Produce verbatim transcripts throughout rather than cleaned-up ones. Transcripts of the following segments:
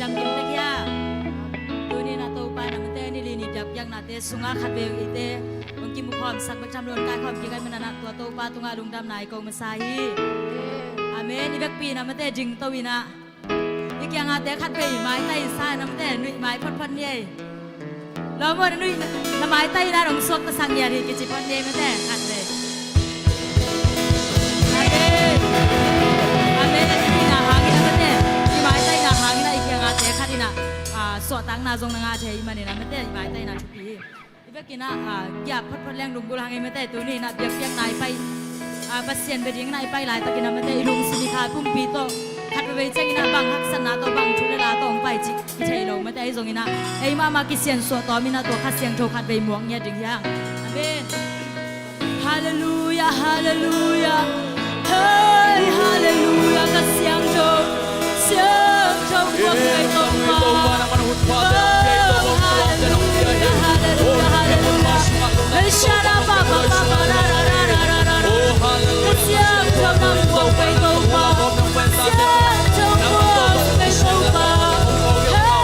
Dam kim tek hia. Tuni-in ah Topa in ah mate ni li ni biakpiaknate sungah khatvei eite hong kimukhawmsak bek tham lo in kaikhawm kik ahih manin ah tua Topa tungah lungdamna i ko masa hi. Amen. I vekpi in ah mate dingto in ah i kiangahte khatvei maitai sa in ah mate nuih mai photphot ni ei. Lawm aw, na nuih na maitai in ah nong suaktasak ngiat hi kici phot ni ei mate khatvei. Amen. Amen. Hihna hangin ah mate i maitaina hangin ah i kiangahte khat in ah, ah, suahtakna zong na ngah thei ahih manin ah mate i maitaina thupi hi. I vekin ah, ah, kiap photphot leng lunggulh hang ei mate. Tuni in ah biakpiakna i pai, ah, Pasian bia dingin ah i pai laitakin ah mate i lungsim i kha pumpi tawh khat veivei ciangin ah bang haksatna tawh bang thu le la tawh hong pai cih i thei lo mate. Ahi zongin ah ei mahmah kisiansuah tawm in ah tua Kha Siangtho khatvei muak ngiat ding hi hang. Amen. Halleluia, halleluia. Hei, halleluia, Kha Siangtho. Siangtho muak ngiat Topa. Oh, halleluia, halleluia, halleluia. Hei, shala ba ba ba ba ra ra ra ra ra ra. Kha Siangtho nang muak ngiat Topa. Kha Siangtho muak ngiat Topa. Hei.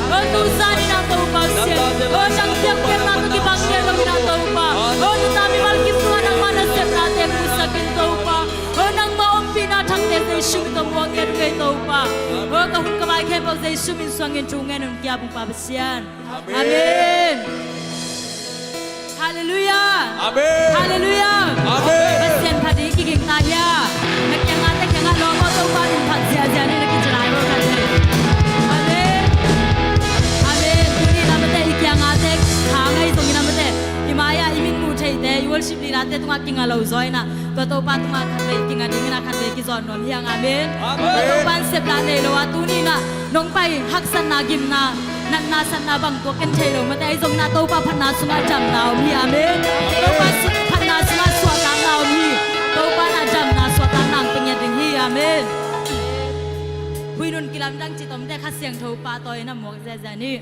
Aw, tu zanin ah Topa Pasian, aw, nang biakpiakna tawh kibang ngiat lo in ah Topa, aw, tuta mimal kim tungah nangmah nasepnate musak in Topa, aw, nangmah ompihna thakte Jesu min tawh muak ngiat uh kei Topa. Aw, ka hun ka vai khempeuh Jesu min suangin thu ngen un, kiap ung Pa Pasian. Amen. Amen. Halleluia. Amen. Halleluia. Amen. Pasian phat ding i kiging ta hia? Na kiangahte kiangah lawm aw, Topa min phat ziahziah ni, na kici lai lo khat hi. Amen. Amen. Tuni in ah mate i kiangahte khang ahi zongin ah mate i mai-ah i mit muh theite, i worship leader-te tungah kinga lo zaw in ah tua Topa tungah khatvei kinga dingin ah khatvei kizawn nuam hi hang. Amen. Amen. Tua Topa in sepna nei lo a tuni in ah nong pai haksatna, gimna, natna, satna bang tuak ken thei lo mate. Ahi zongin ah Topa phatna sungah damna om hi. Amen. Topa su-, phatna sungah suahtakna om hi. Topa in ah damna suahtakna hong pia ngiat ding hi. Amen. Huih nun kilamdang cih tawh mate Kha Siangtho pahtawi in ah muak ziahziah ni.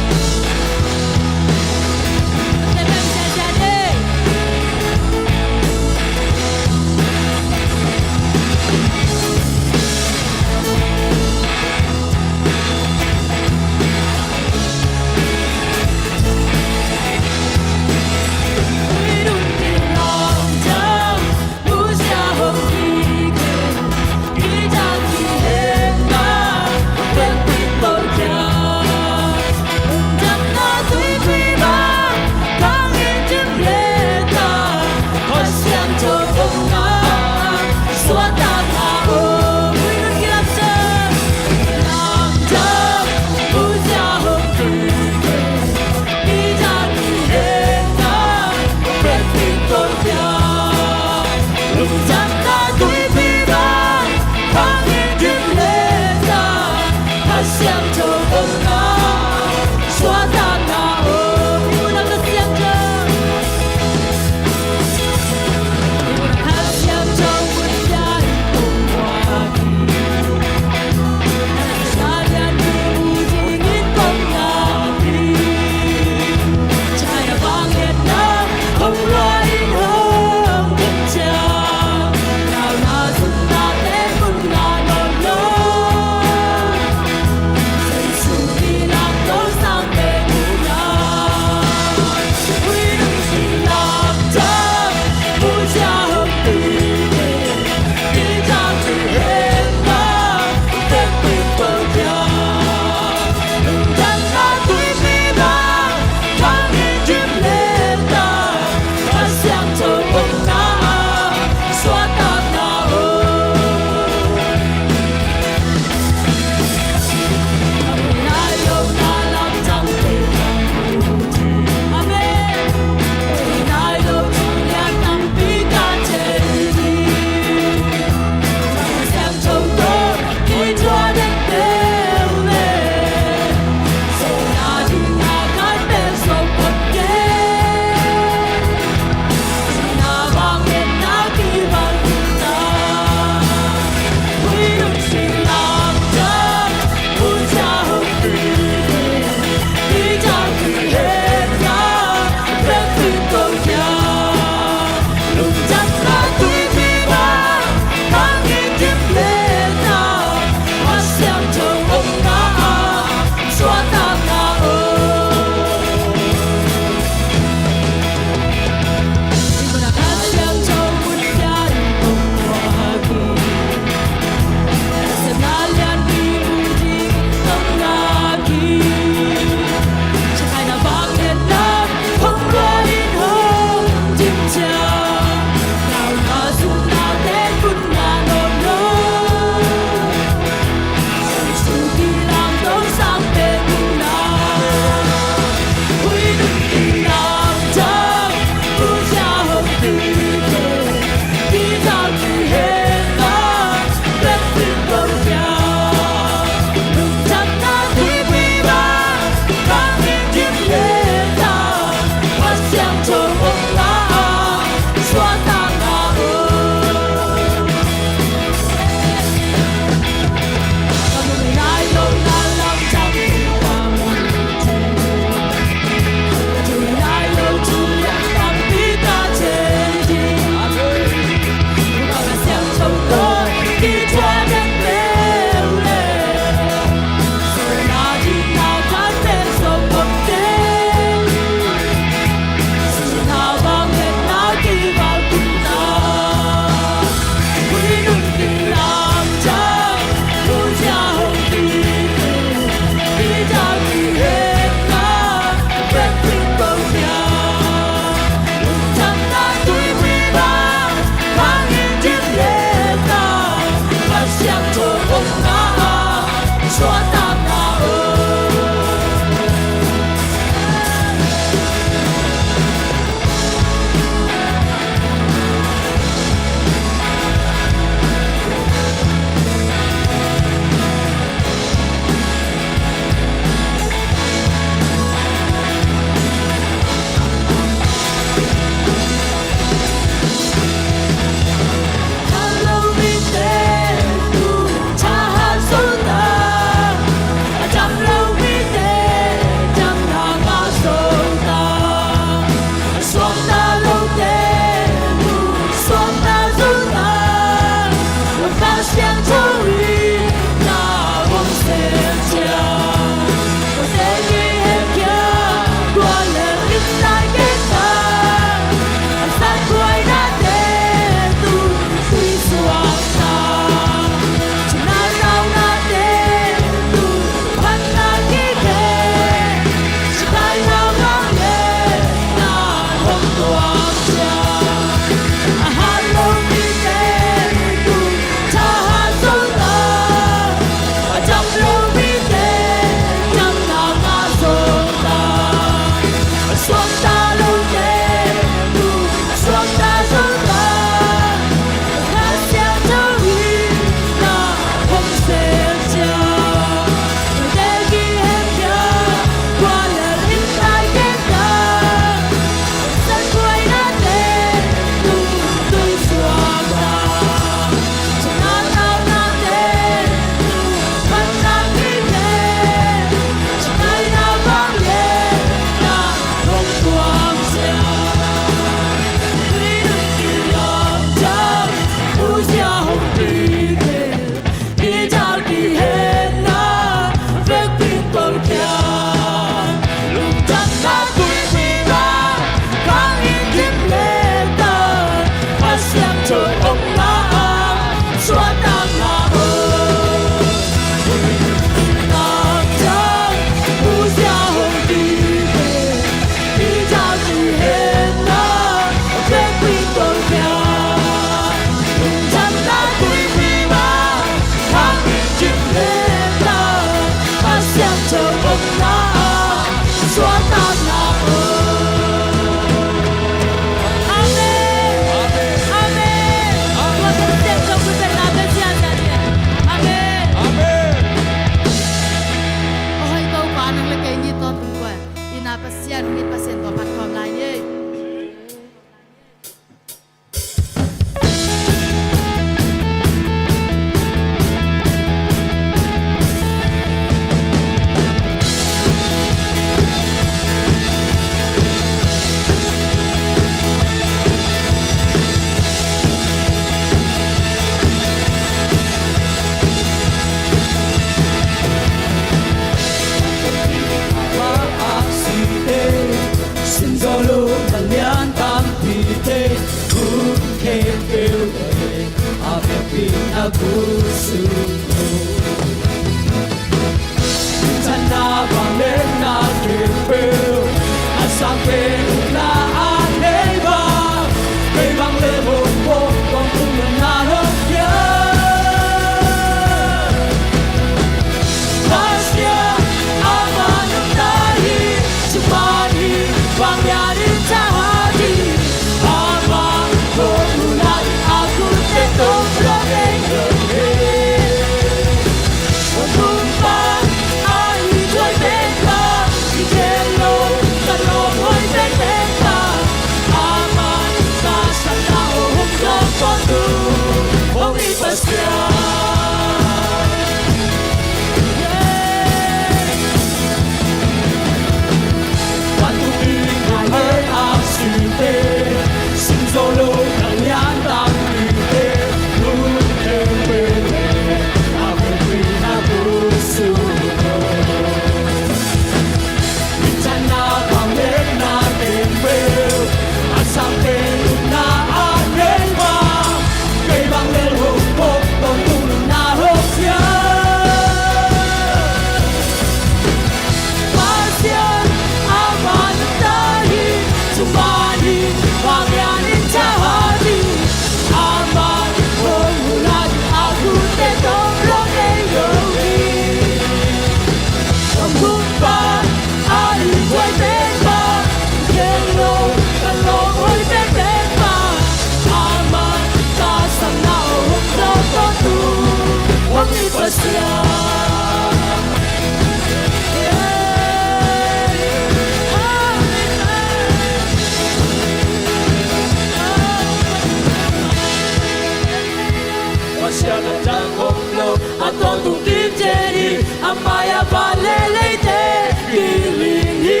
Pasian a tang om lo, a tawntung kimciat hi, a mai-ah van leh leite kilin hi.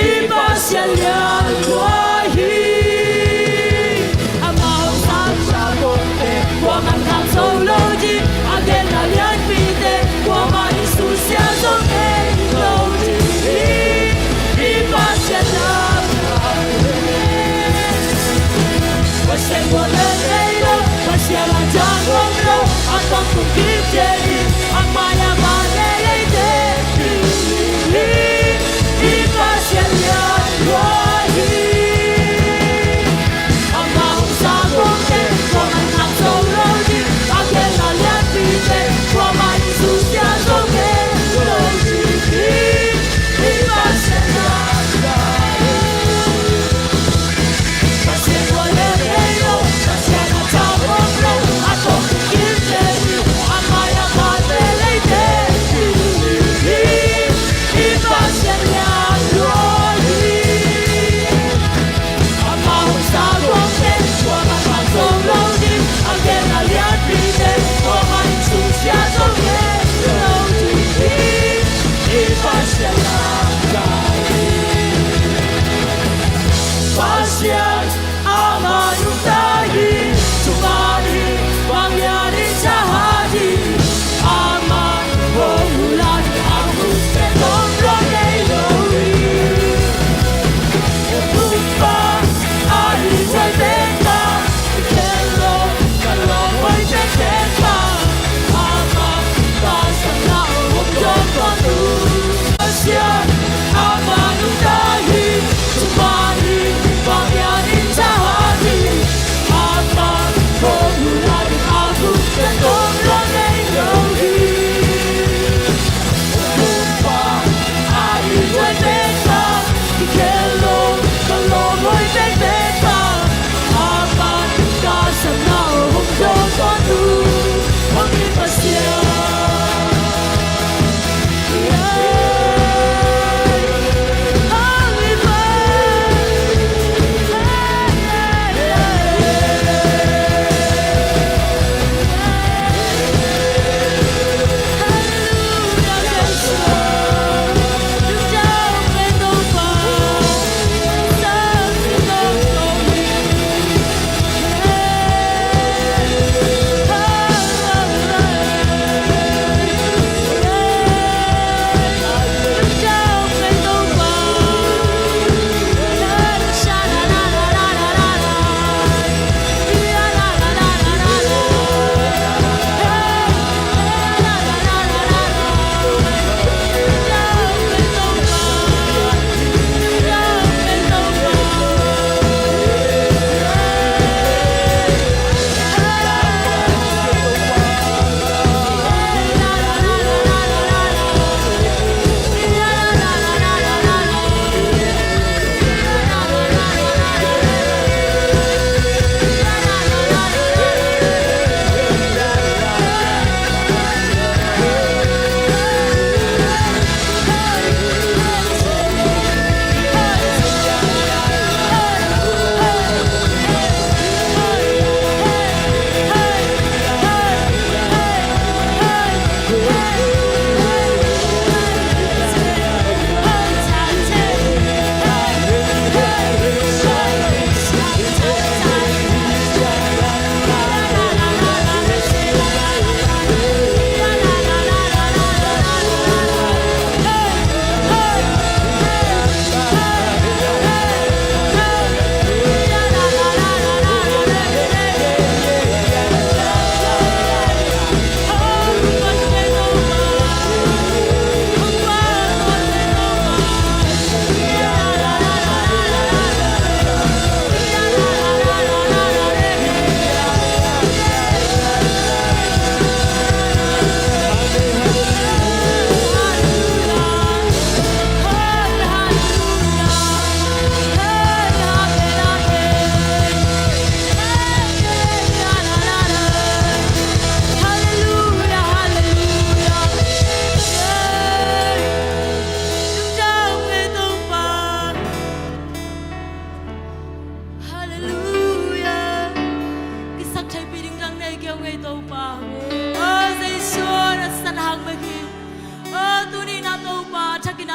I Pasian lian lua hi. Amah hong sang sa kongte kuamah in kham zo lo ding, a genna lianpite kuamah in susia zo ngei lo ding hi. I Pasian lian lua hi. Pasian guallel nei lo, Pasian a tang om lo, a tawntung kimciat hi, a mai-ah van leh leite kilin hi. I Pasian lian lua hi. Amah hong sang kongte kuamah in kham zo lo ding, a genna lianpite kuamah in susia zo ngei lo ding hi. I Pasian lian lua hi. Pasian guallel nei lo,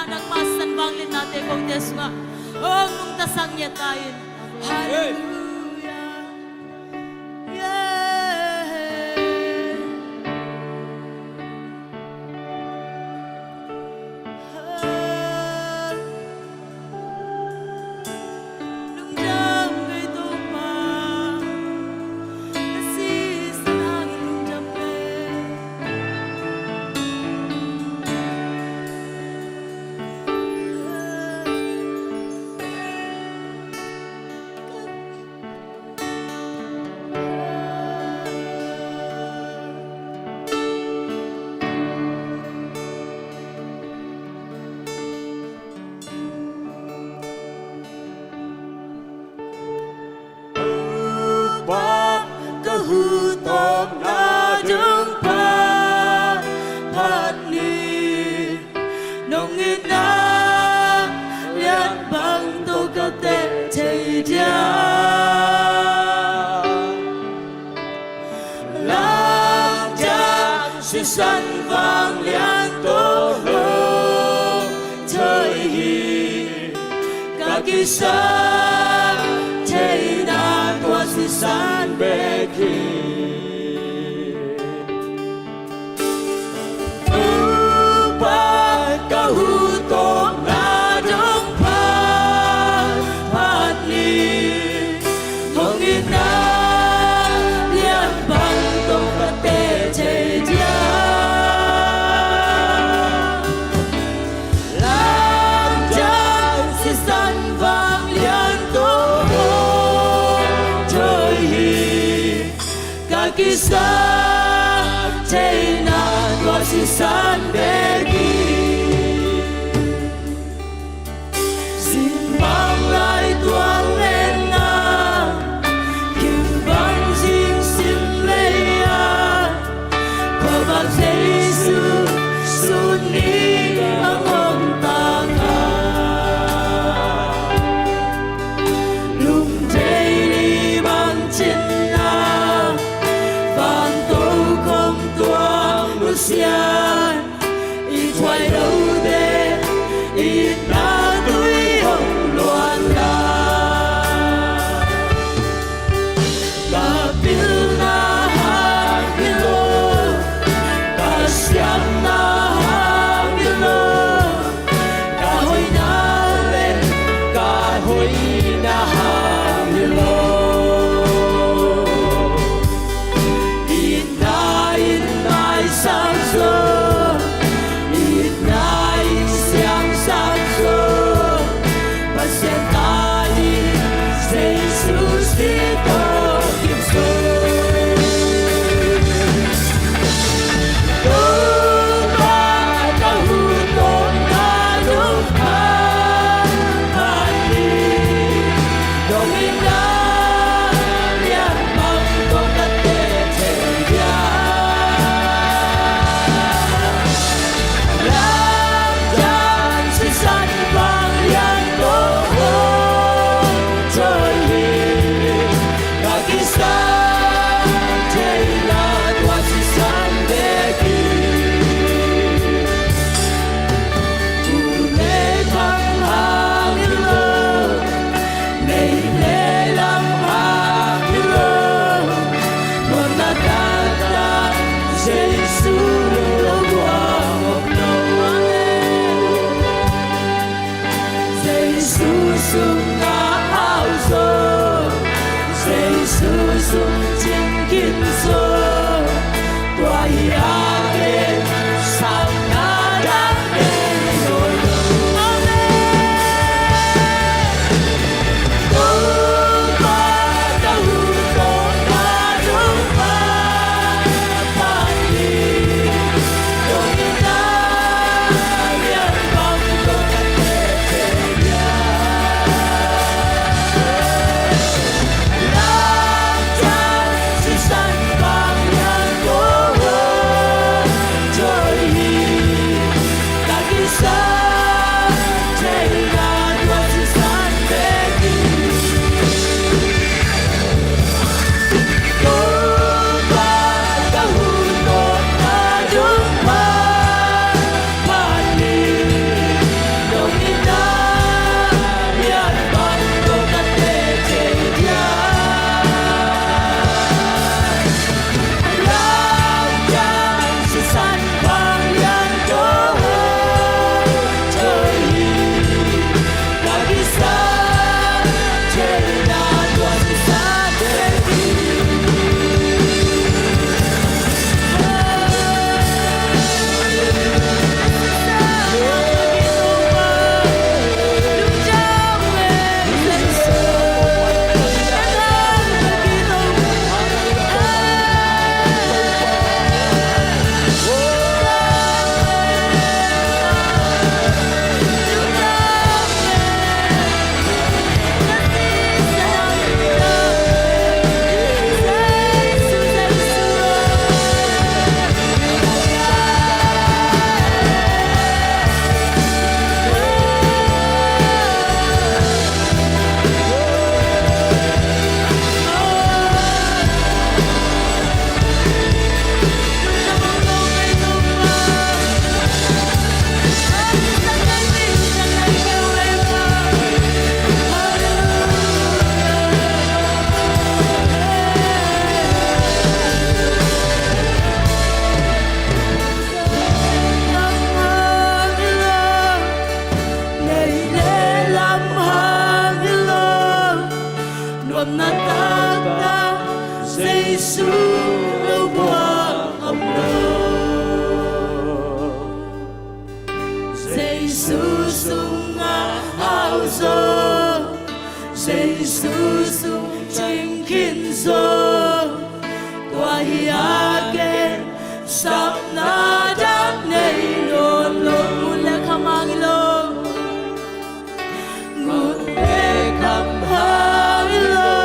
Nangma sisan vangliatnate kote sungah hong nungtasak ngiat ta in. Halleluiah. Yeah. Topa, ka huh tawpna dong phat, phat ni. Nong itna lian bang tawh ka teh thei dia. Lamdang sisan vanglian tawh hong thawi hi. Ka kisap theihna tua sisan bek hi. Topa, ka huh tawpna dong phat, phat ni. Hong itna lian bang tawh ka teh thei dia. Lamdang sisan vanglian tawh hong thawi hi. Ka kisap theihna tua sisan bek hi. Zing bang lai tuang lenna, kim bang zing sim lei a, khuavak Jesu sun ni a hong tang a. Lungdei li bang cinna, van to khong tuang nusiat, i thuai lote itna tui hong luan la. Ka pilna hang hi lo, ka siamna hang hi lo, ka hoihna le ka hoihna hang hi lo. Itna in maisak zo, itna in siangsak zo, Pasian ta in Jesu si tawh kim zo. Topa, ka huh tawpna dong phat, phat ni. Dong itna lian bang tawh ka teh thei dia. Lamdang sisan vanglian tawh hong thawi hi. Ka kisap theihna tua sisan bek hi. Tung le khang hang hi lo, nei le lam hang hi lo, mawhna taktak Jesu lo guak lo. Jesu sungah au zaw, Jesu sung cing khin zaw, tua hi a ken sakna dang nei zaw lo. Amen. Topa, ka huh tawpna dong phat, phat ni. Jesu lo buang om lo. Jesu sungah hau zaw, Jesu sung cing khin zaw. Tua hi a ken sapna dang nei nawn lo. Ngun le kham hang hi lo. Ngun le kham hang hi lo.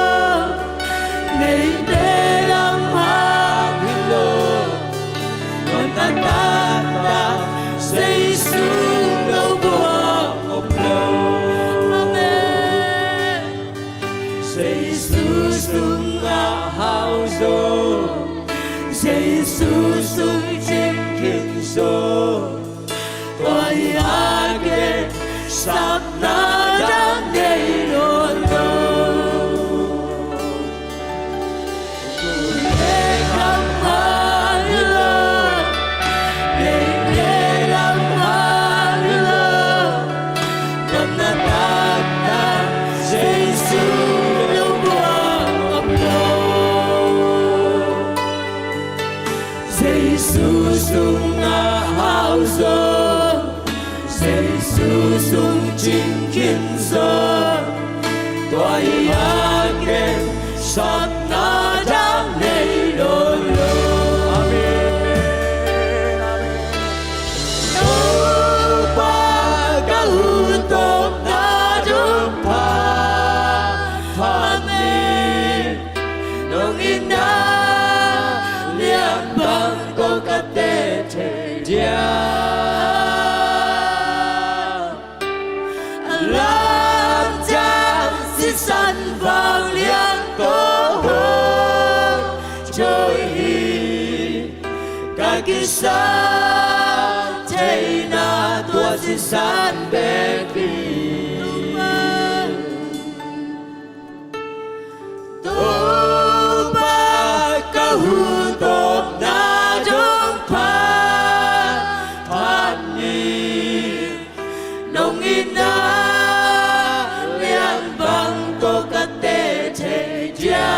Nei le lam hang hi lo. Nuntakna Jesu lo buang om lo. Amen. Jesu sungah hau zaw, Jesu sung cing khin zaw. Tua hi a ken sapna dang nei nawn lo. Ngun le kham hang hi lo. Nei le lam hang hi lo. Nuntakna Jesu lo buang om lo. Jesu sungah hau zaw, Jesu sung cing khin zaw. Tua hi a ken sapna dang nei nawn lo. Amen. Amen. Topa ka hun tawpna dong pha, pha ni. Nong itna lian bang ko ka teh thei dia. Lamdang sisan vanglian ko hong tho hi. Ka kisap theihna tua sisan bek hi. Topa ka hun tawpna dong pha, pha ni. Nong itna lian bang ko ka teh thei dia.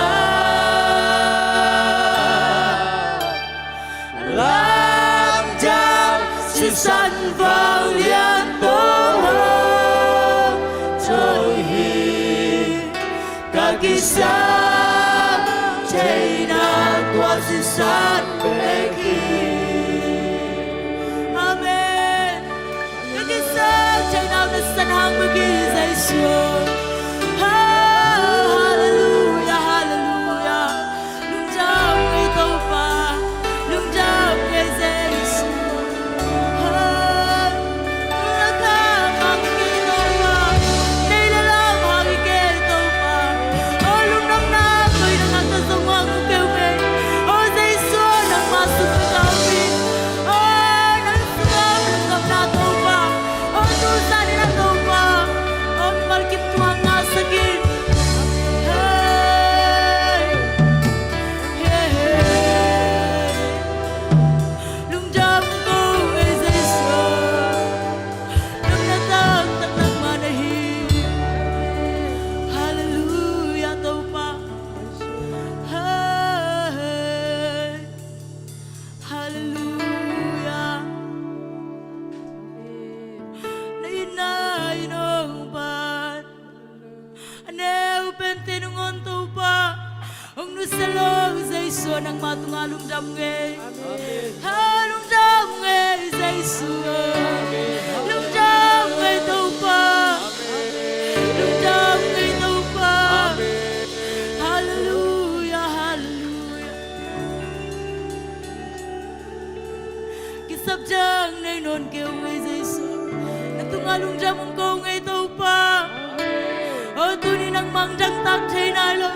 Lamdang sisan vanglian ko hong tho hi. Ka kisap theihna tua sisan bek hi. Amen. Ka kisap theihna na sisan hang bek hi Jesu. Ha, halleluia, halleluia. Lungdam ei Topa, lungdam ei Jesu. Ha, lungdam ei Topa, nei le lam hang ei Topa. O lungdamna koi na ngak ta zong hang keu ei. O Jesu nangmah sung ka kau hi. O nang sung a lungdamna Topa. O tu zan in a Topa. O mimal kim tung hang ngahsak in. Hey. Lungdam ko ei Jesu. Nang na taktak nangmah na hi. Halleluia Topa. Hey. Halleluia. Na itna in hong pan. A neu pente nong on Topa. Hong nusia lo Jesu nangmah tungah lungdam ngei. Amen. Ha, lungdam ngei Jesu. Amen. Lungdam ngei Topa. Amen. Lungdam ngei Topa. Amen. Halleluia, halleluia. Kisap dang nei nawn kei ung ei Jesu. Na tungah lungdam ung ko ung ei Topa. O tuni nangmah dangtak thei nai lo.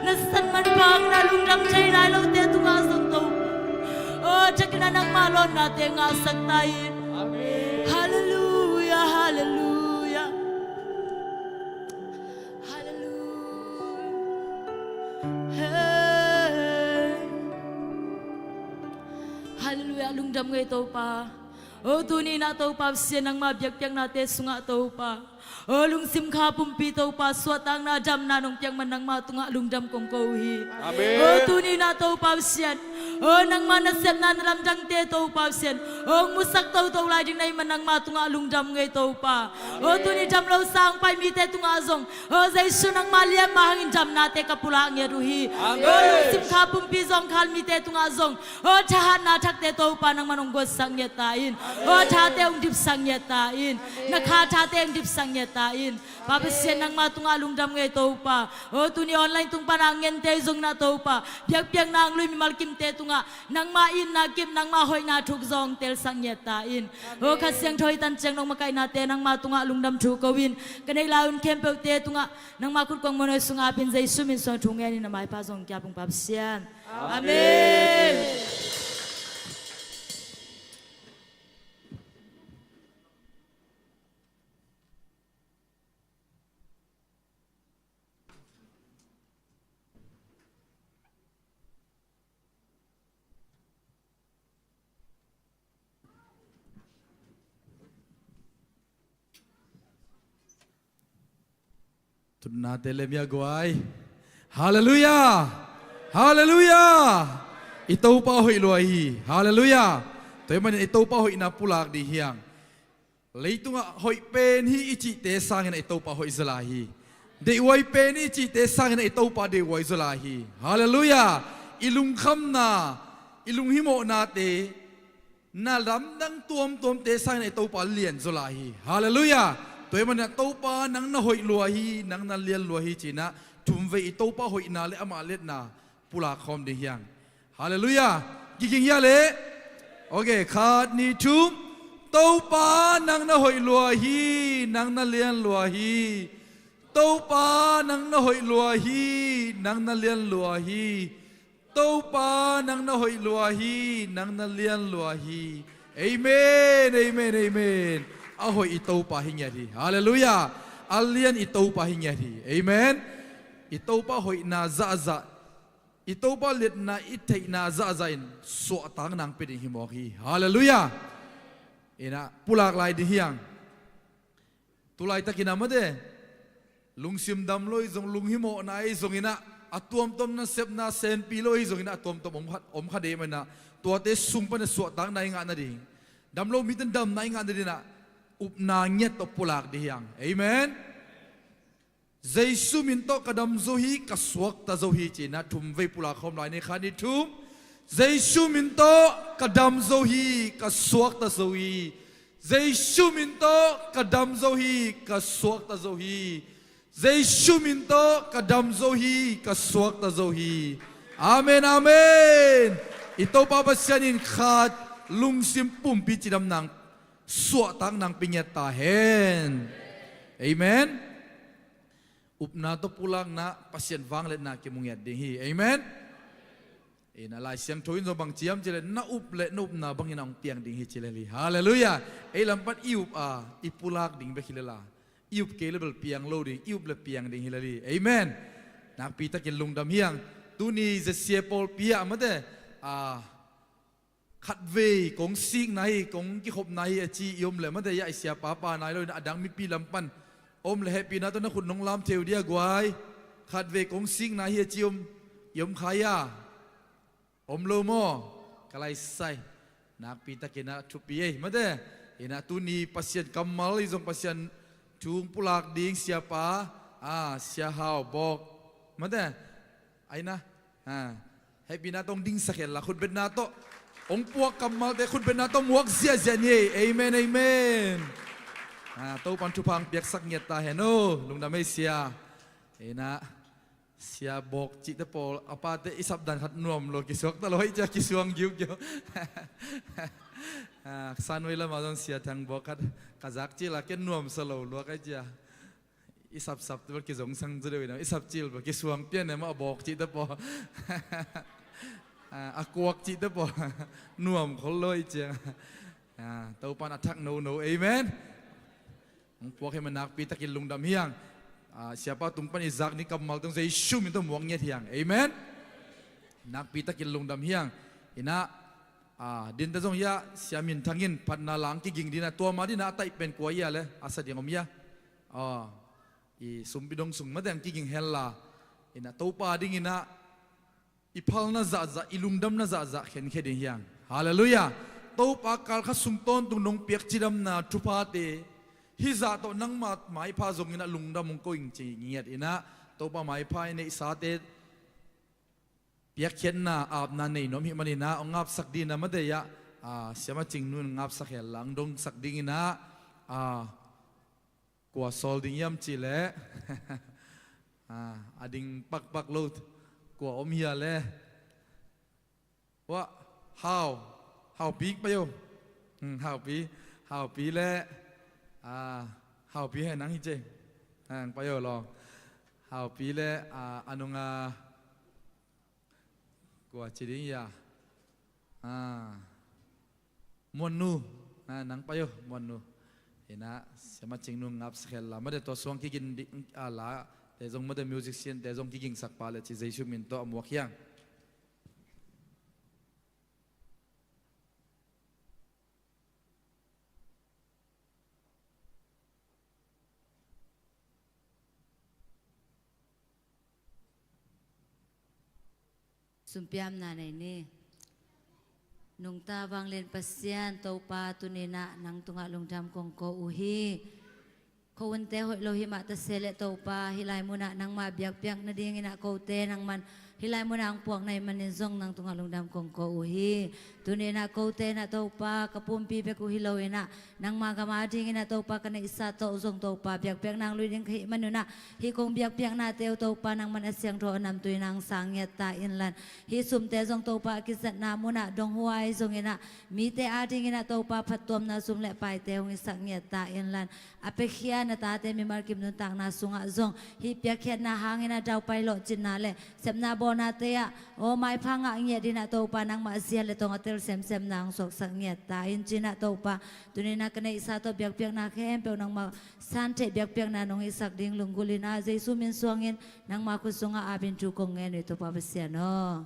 Na san manpha na lungdam thei nai lote tungah zong Topa. O thakna nangmah lawnnate ngahsak ta in. Amen. Halleluia, halleluia. Halleluia. Hey. Halleluia, lungdam ngei Topa. O tuni na Topa Pasian nangmah biakpiaknate sungah Topa. O lungsim kha pumpi Topa, suahtakna damna nong piak man nangma tungah lungdam kong ko uh hi. Amen. O tuni na Topa Pasian, o nangma nasepna na lamdangte Topa Pasian, o musak toto lai ding na hih man nangma tungah lungdam ngei Topa. O tuni damlo sang pai mite tungah zong, o Jesu nangma liamma hangin damnate ka pulak ngiat uh hi. Amen. O lungsim kha pumpi zawngkhal mite tungah zong, o thahatna thakte Topa nangman hong guatsak ngiat ta in. O thate hong dipsak ngiat ta in. Na kha thate hong dipsak ngiat ta in. Pa Pasian nangma tungah lungdam ngei Topa. O tuni online tung pana ngente zong na Topa, biakpiakna hong lui mimal kimte tungah nangma itna kip, nangma hoihna thuk zong telsak ngiat ta in. O Kha Siangtho i tan ciang nong makaihnate nangma tungah lungdam thu ko in, ka neih lai hun khempeuhte tungah nangma khut kong muanhuai sungah apin Jesu min suang thu ngen in a maipa zong kia pung Pa Pasian. Amen. Tutnate lem ia guai. Halleluiah. Halleluiah. I Topa hoih lua hi. Halleluiah. Tua ahih manin i Topa hoihna pulak ding hiang. Leitungah hoih pen hi i cihte sangin i Topa hoih zaw lai hi. Deihhuai pen hi i cihte sangin i Topa deihhuai zaw lai hi. Halleluiah. I lungkhamna, i lunghimawhnate na lamdang tuamtuamte sangin i Topa lian zaw lai hi. Halleluiah. Tua ahih manin Topa nang na hoih lua hi, nang na lian lua hi ci-in ah thumvei i Topa hoihna le amah liatna pulak khawm ding hiang. Halleluiah. Kiging hia leh? Ok, khat, nih, thum. Topa nang na hoih lua hi, nang na lian lua hi. Topa nang na hoih lua hi, nang na lian lua hi. Topa nang na hoih lua hi, nang na lian lua hi. Amen, amen, amen. A hoih i Topa hi ngiat hi. Halleluiah. A lian i Topa hi ngiat hi. Amen. I Topa hoihna zahzah, i Topa liatna i theihna zahzah in suahtakna hong pia ding hi mawk hi. Halleluiah. Inah pulak lai ding hiang. Tulaitakin ah mate, lungsim dam lo hi zong, lunghimawhna hi zongin ah, a tuamtuam nasepna senpi lo hi zongin ah, a tuamtuam om kha, om kha dei manin ah, tuate sung panin suahtakna i ngah nading, dam lo mite in damna i ngah nadingin ah upna ngiat tawh pulak ding hiang. Amen. Jesu min tawh ka dam zo hi, ka suakta zo hi ci-in ah thumvei pulak khawm lai ni, khat, nih, thum. Jesu min tawh ka dam zo hi, ka suakta zo hi. Jesu min tawh ka dam zo hi, ka suakta zo hi. Jesu min tawh ka dam zo hi, ka suakta zo hi. Amen, amen. I Topa Pasian in khat lungsim pumpi cidamna, suahtakna hong pia ngiat ta hen. Amen. Upna tawh pulakna, Pasian vangliatna kimu ngiat ding hi. Amen. Inah Lai Siangtho in zong bang ci hiam cih leh, na up le na upna bangin ah hong piang ding hi ci lel hi. Halleluiah. Ei lam pan i up a, i pulak ding bek hi lel a, i up kei le bel piang lo ding, i up le piang ding hi lel hi. Amen. Nakpitakin lungdam hiang. Tuni ZCA pawlpi ah mate, a, khatvei kong sikna hi, kong kikhopna hi a ci i om leh mate, ia i siapa pa nai lo in a dang mipi lam pan om leh hehpihna tawh na khut nong lam thei uh dia guai. Khatvei kong sikna hi a ci om, i om kha ia? Om lo maw? Ka laisai. Nakpitakin ah thupi ei mate. Inah tuni Pasian kammal hi zong, Pasian thu hong pulak ding siapa, a, Sia Hau Bawk mate. Ai na, a, hehpihna tawh hong dingsak hen la, khutbetna tawh hong puak kammalte khutbetna tawh muak ziahziah ni ei. Amen, amen. A, Topan thupha hong piaksak ngiat ta hen aw. Lungdam ei sia. Inah Sia Bawk cihte pawl, a pate i sapdan khat nuam lo, kisuakta lo hi cia, kisuang giukgiuk. A, Sanwei lamah zong Sia Thang Bawk khat ka zak cil a, ken nuamsa lo lua kai cia. I sapsapte bel kizongsang zaw deuh inah, i sapcil bel kisuang pian e maw, a bawk cihte pawl. A, a kuak cihte pawl nuam khol lo hi ciang. A, Topan a thak nono. Amen. Hong puak hi mah, nakpitakin lungdam hiang. A, siapa tung pan i zak ni kammalte zong Jesu min tawh muak ngiat hiang. Amen. Nakpitakin lungdam hiang. Inah, a, dinte zong ia, Sia Min Thang in phatna la hong kiging ding a, tua ma ding a, a taih pen kua ia le, a sa ding om ia? Aw, i sumpi dong sung mate ang kiging hella. Ina Topa dingina i phalna zahzah, i lungdamna zahzah khenkhia ding hiang. Halleluiah. Topa kalkhat sung tawntung nong piak cidamna thuphate hizah tawh nangma maipha zongina lungdam hong ko ing ci ngiat ina Topa maipha i neihsate piakkhiatna apna nei nuam hih manina hong ngapsak dingina mate ah, a, siama Cing nun ngapsak hella hong dongsak dingina, a, kua sawl ding hiam cih leh, a, a ding pakpak lo kua om hia le. Wah, Hau, Haupi pai o. Hmm, Haupi, Haupi le, a, Haupi hai nang hi ce. Hang pai o lawng. Haupi le, a, a nunga kua ci ding hia. A, Muannu, a, nang pai o, Muannu. Ina siama Cing nun ngapsak hella mate tua suang kiging ding, a, late zong mate musiciante zong kigingsak pah le ci Jesu min tawh a muak hiang. Sumpiamna nei ni. Nungta vanglian Pasian Topa tuninah nang tungah lungdam kong ko uh hi. Ko unte hoih lo himah tase le Topa hih lai munah nangma biakpiak nadinginah kote nangman hih lai munah ang puak nai manin zong nang tungah lungdam kong ko uh hi. Tuninah kote inah Topa ka pumpi bek uh hi lo inah nangma gam adinginah Topa ka neihsa tawh zong Topa biakpiak nang lui ding ka hih manunah hih kong biakpiaknate uh Topa nangman a siangtho a namtui nang sang ngiat ta inlan hih sumte zong Topa a kizatna munah donghuai zonginah mite adinginah Topa phattuamna sum le paite hong hisak ngiat ta inlan a pekhia na tate mimal kim nuntakna sungah zong hih piakkhiatna hangin a daupai lawhcinna le sepna bawlnate ah aw maipha ngah ngiat dinah Topa nangmah zia le tong a tel semsemna hong suaksak ngiat ta in cinah Topa tuninah ka neihsa tawh biakpiakna khempeuh nangmah santheih biakpiakna nong hisak ding lunggulhinah Jesu min suangin nangmah khut sungah apin thu kong ngen uh hi Topa Pasian aw.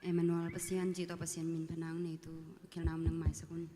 Emmanuel Pasian cih tawh Pasian min phanang neitu a khialhna om nang maisak un.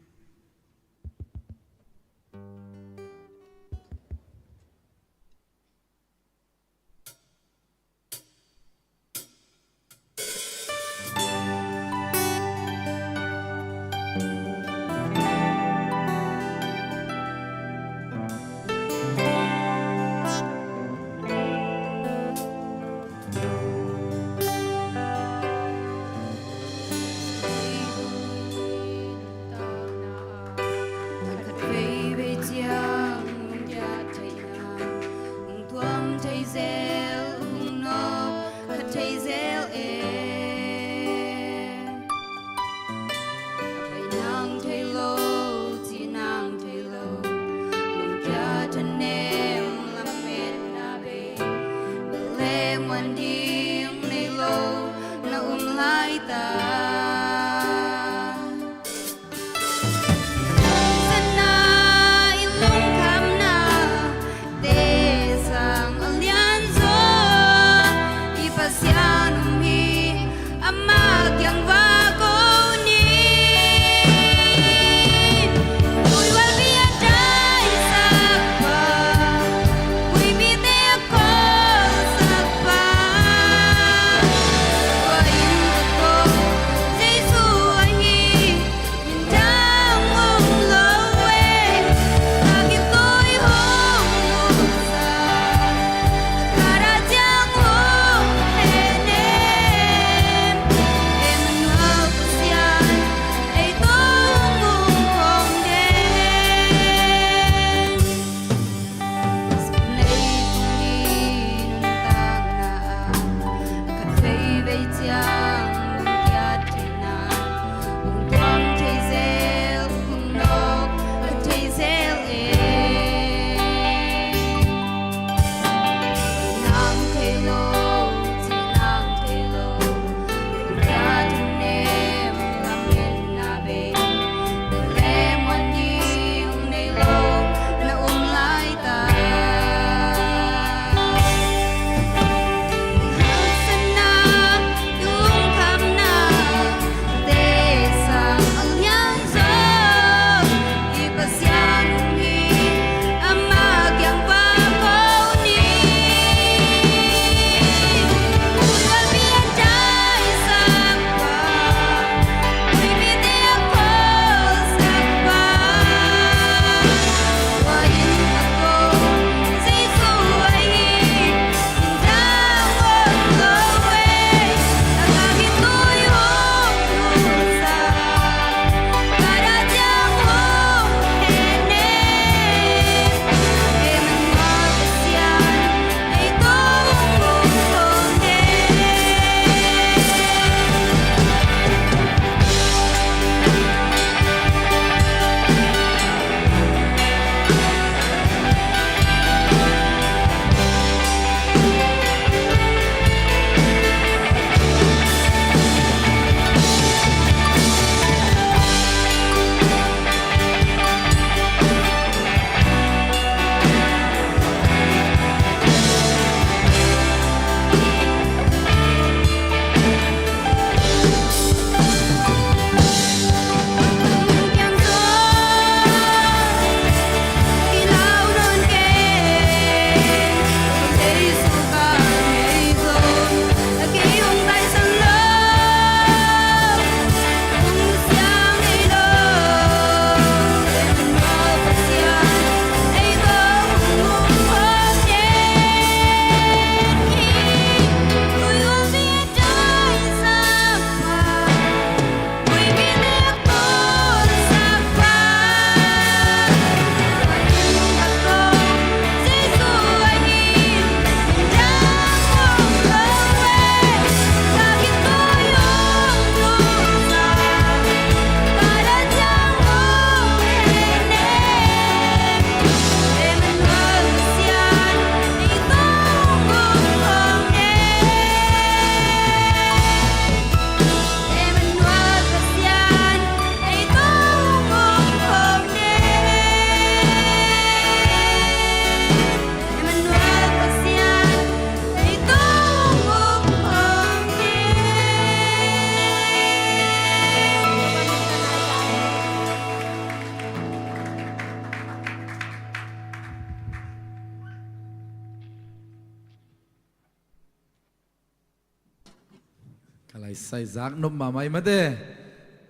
Sai zak nop mahmah i mate.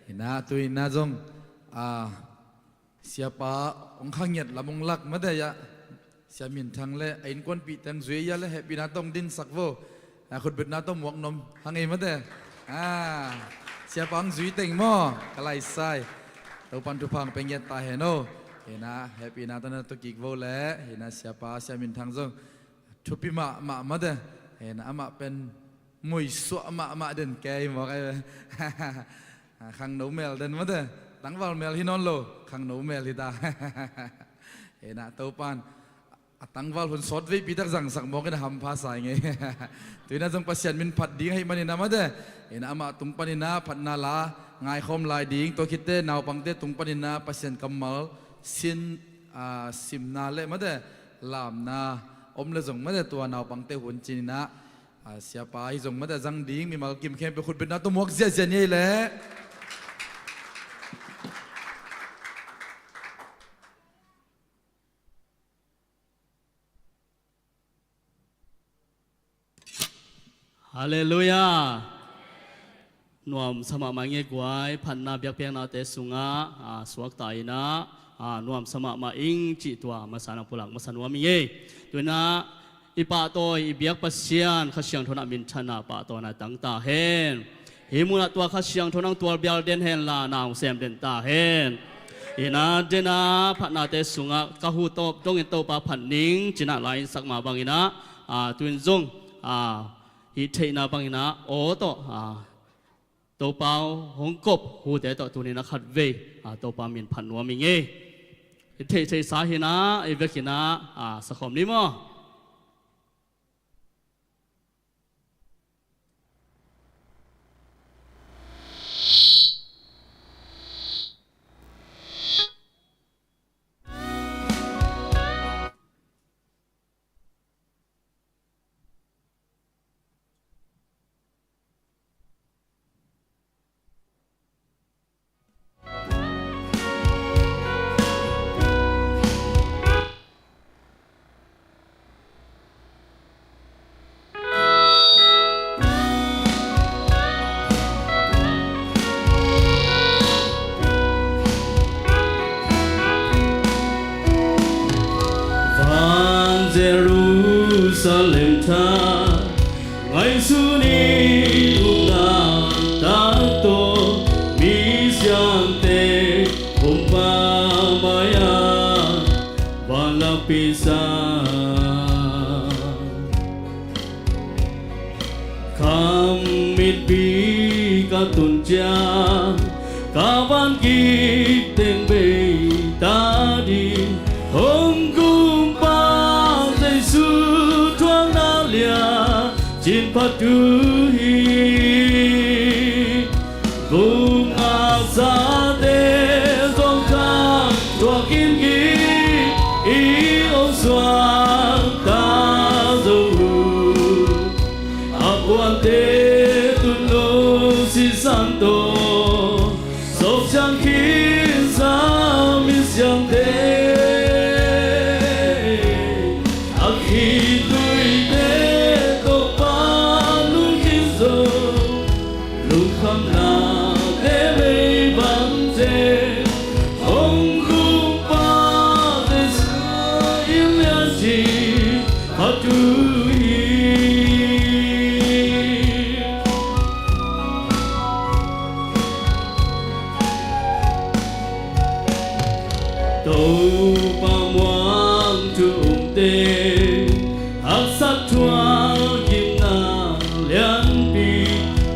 Hi na, tu hi na zong, a, siapa hong khangiat lam hong lak mate a, Sia Min Thang le a innkuanpih teng zui a le hehpihna tawh hong dinsak vo. A, khutbetna tawh muak nuam hang ei mate. A, siapa hong zui teng maw, ka lai sai. Topan thupha hong pia ngiat ta hen o. Hi na, hehpihna tawh na tu kik vo le. Hi na, siapa Sia Min Thang zong thupi mahmah mate. Hi na, amah pen muisuah mahmah den kei mawk ei. Khangno mel den mate. Tangval mel hi nawn lo, khangno mel hi ta. Hi na, Topan a tangval hun sawt veipi tak zangsak mawk in a hampha sa ing ei. Tu hi na zong Pasian min phat ding ahih manin a mate. Hi na, amah tung panin a phatna la ngaikhawm lai ding, tua khitte naupangte tung panin a Pasian kammal sin, a, simna le mate, lamna om le zong mate, tua naupangte hun cin in a, a, siapa hi zong mate zang ding, mimal kim khempeuh khutbetna tawh muak ziahziah ni ei leh. Halleluiah. Nuamsa mahmah ing ei guai, phatna biakpiaknate sungah, a, suakta in a, a, nuamsa mahmah ing cih tua masa na pulak masa nuam ing ei. Tu in a i pahtawi, i biak Pasian Kha Siangtho in a minthanna pahtawina tang ta hen. Hih munah tua Kha Siangtho in hong tualbial den hen la, na hong sem den ta hen. Hi na, den a phatnate sungah ka hu tawp dongin Topa phat ning ci in a lai in sak mah bangin a, a, tu in zong, a, hih theihna bangin a aw tawh, a, Topa hong kop hute tawh tuni in a khatvei, a, Topa min phat nuam ing ei. I theihtheihsa hi na, i vekin a, a, sakhawm ni maw. Van Jerusalem thah ngaihsun in, upna tak tawh misiangthe pumpa mai-ah van lakpihsa. Kham mitpi ka tun ciang, ka van kip teng bei ta ding, hong Kumpa Jesu thuakna lian cin phat uh hi. Guk ngaksate zong khang tuak in kik, i hong suakta zo uh. A puante tun lo sisan tawh, sawpsiang khinsa misiangte. A khitui te Topa lungkhin zo, lungkhamnate bei bang ciang, hong Kumpa Jesu in lian cin phat uh hi. Topa muang thu umte haksat thuak in, na lianpi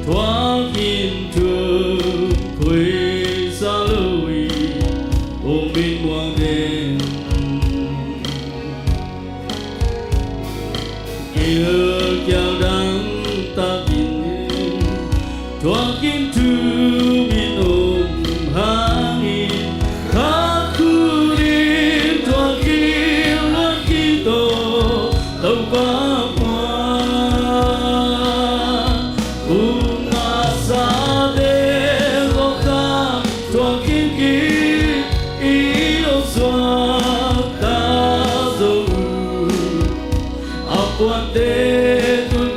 thuak in, thu khuisa lo-in hong min muang den. Gilkial dangtakin thuak in, thu min um hangin, khat khun in thuak in, luan kik tawh Topa muang. Guk ngaksate zong khang tuak kik in, i hong suakta zo uh. A puante tun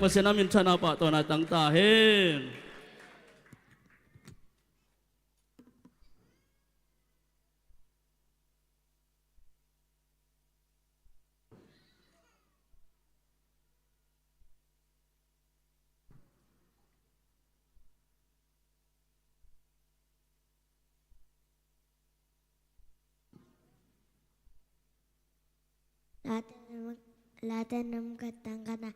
Pasian a minthanna pahtawina tang ta hen. Late nam, Late nam khat tang khatna,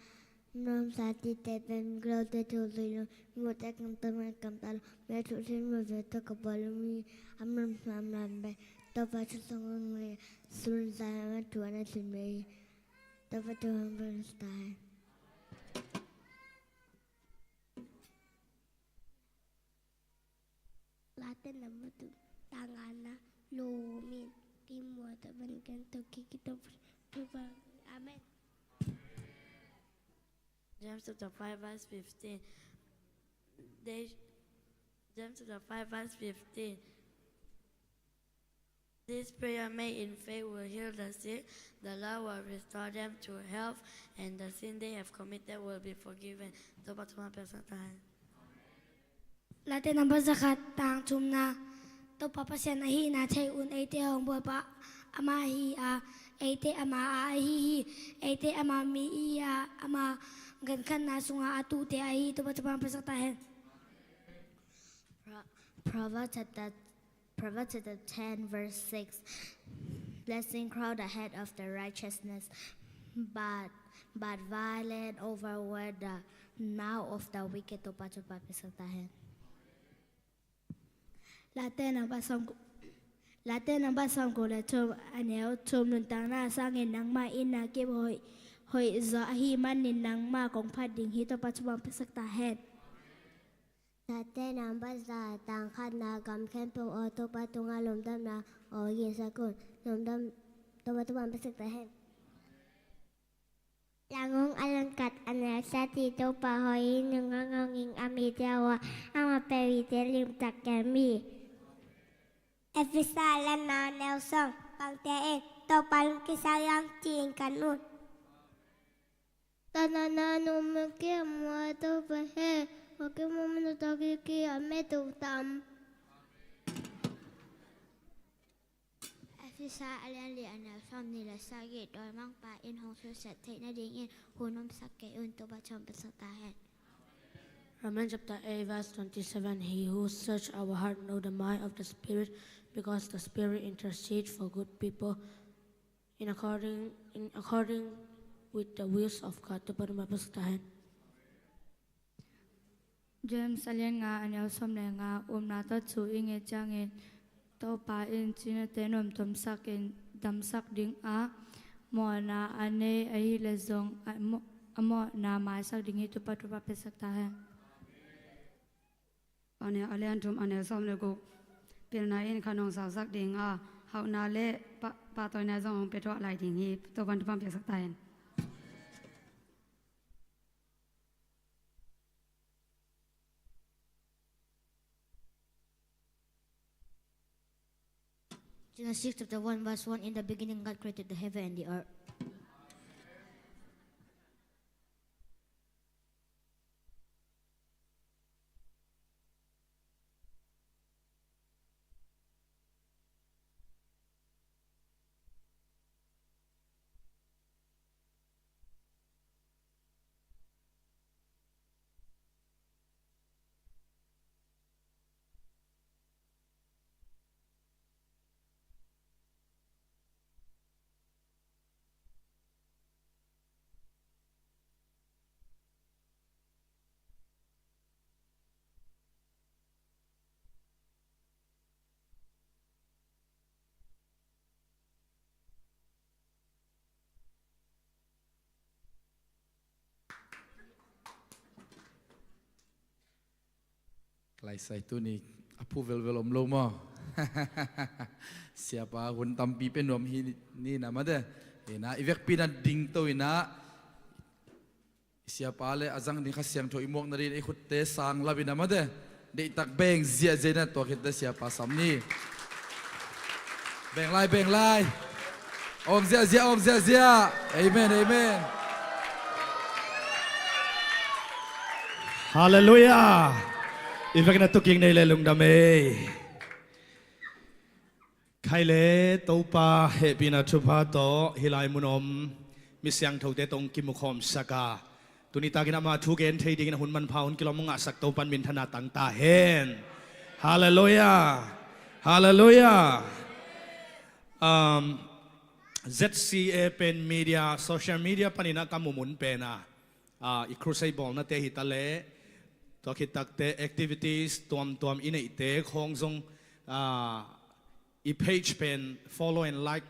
nam sa ti te pen glo te thu lui lo, mu te kam ta ma kam ta lo, me thu sin mu ve to ka ba lo mi, am nam sa am lam be, to pa chu song ang le, sun sa ma thu ana sin me, to pa thu ang ba ta. Late nam mu tu tang ana lo min ki mu ta ban kan to ki ki to pa. Amen. James chapter five verse fifteen. They, James chapter five verse fifteen. This prayer made in faith will heal the sick, the Lord will restore them to health, and the sin they have committed will be forgiven. Topa thupha pia sak ta hen. Late nambat zakhat tang thumna. Topa Pasian ahihna thei un, eite hong buaipa ama hi a, eite ama a ahi hi, eite ama mi i a, ama gankhatna sunga a tuute ahi. Topa thupha pia sak ta hen. Pro-, Proverbs chapter, Proverbs chapter ten, verse six. Blessing crown the head of the righteousness, but, but violence overwhelm the mouth of the wicked. Topa thupha pia sak ta hen. Late nambat sawm, Late nambat sawmguk le thum, a neu thum. Nuntakna sangin nangmah in na kip hoih, hoih zaw ahih manin nangmah kong phat ding hi. Topa thupha pia sak ta hen. Late nambat za, tang khatna. Gam khempeuh aw, Topa tungah lungdamna aw ngahsak un. Lungdam, Topa thupha pia sak ta hen. Lang hong a langkat a neu sati. Topa hoih in nungah ngong in a mite a, ama peuhite limtak kei mi. Efesa a lian nga a neu sawm. Pangte in Topa lungkisa hiam ci-in kan un. Tanana num ki a mua Topa he, hoki mumnu toki ki a me tu tam. Efesa a lian li a neu sawmnih le sagih. Dawimangpa in hong susia theih nadingin hun omsak kei un. Topa thupha pia sak ta hen. Romans chapter eight verse twenty-seven. He who search our heart know the mind of the Spirit, because the Spirit intercede for good people in according, in according with the wills of God. Topa thupha pia sak ta hen. James a lian nga a neu sawm le nga. Upna tawh thu i nget ciangin Topa in cinate nuam tomsakin damsak ding a, mawhna a nei ahih leh zong a mawh, a mawhna maisak ding hi. Topa thupha pia sak ta hen. Paunia a lian thum a neu sawm le guk. Pilna in khan hong sausak ding a, hauhna le pa, pahtawina zong hong pia thuah lai ding hi. Topa thupha pia sak ta hen. Genesis chapter one verse one. In the beginning God created the heaven and the earth. Laisai tuni a phu velvel om lo maw? Siapa hun tampi pe nuam hi ni na mate. Ina i vekpi na dingto ina. I siapa le a zang ding Kha Siangtho i muak nadin i khutte sang lap ina mate. Deihtak beng ziahziah ina, tua khitte siapa sam ni. Beng lai, beng lai. Om ziahziah, om ziahziah. Amen, amen. Halleluiah. I vekin a tukik nei le lungdam ei. Khai le Topa hehpihna thupha tawh hih lai mun om mi siangthote tawh hong kimukhawmsak a, tuni takin ama thu gen thei dingin a hun manpha hun kilawm hong ngahsak Topa in minthanna tang ta hen. Halleluiah. Halleluiah. Um, Z C A pen media, social media panin a ka mumun pen a, ah, i crusade bawlnate hi ta leh, tua khit takte activities tuamtuam i neihte khawng zong, ah, i page pen follow and like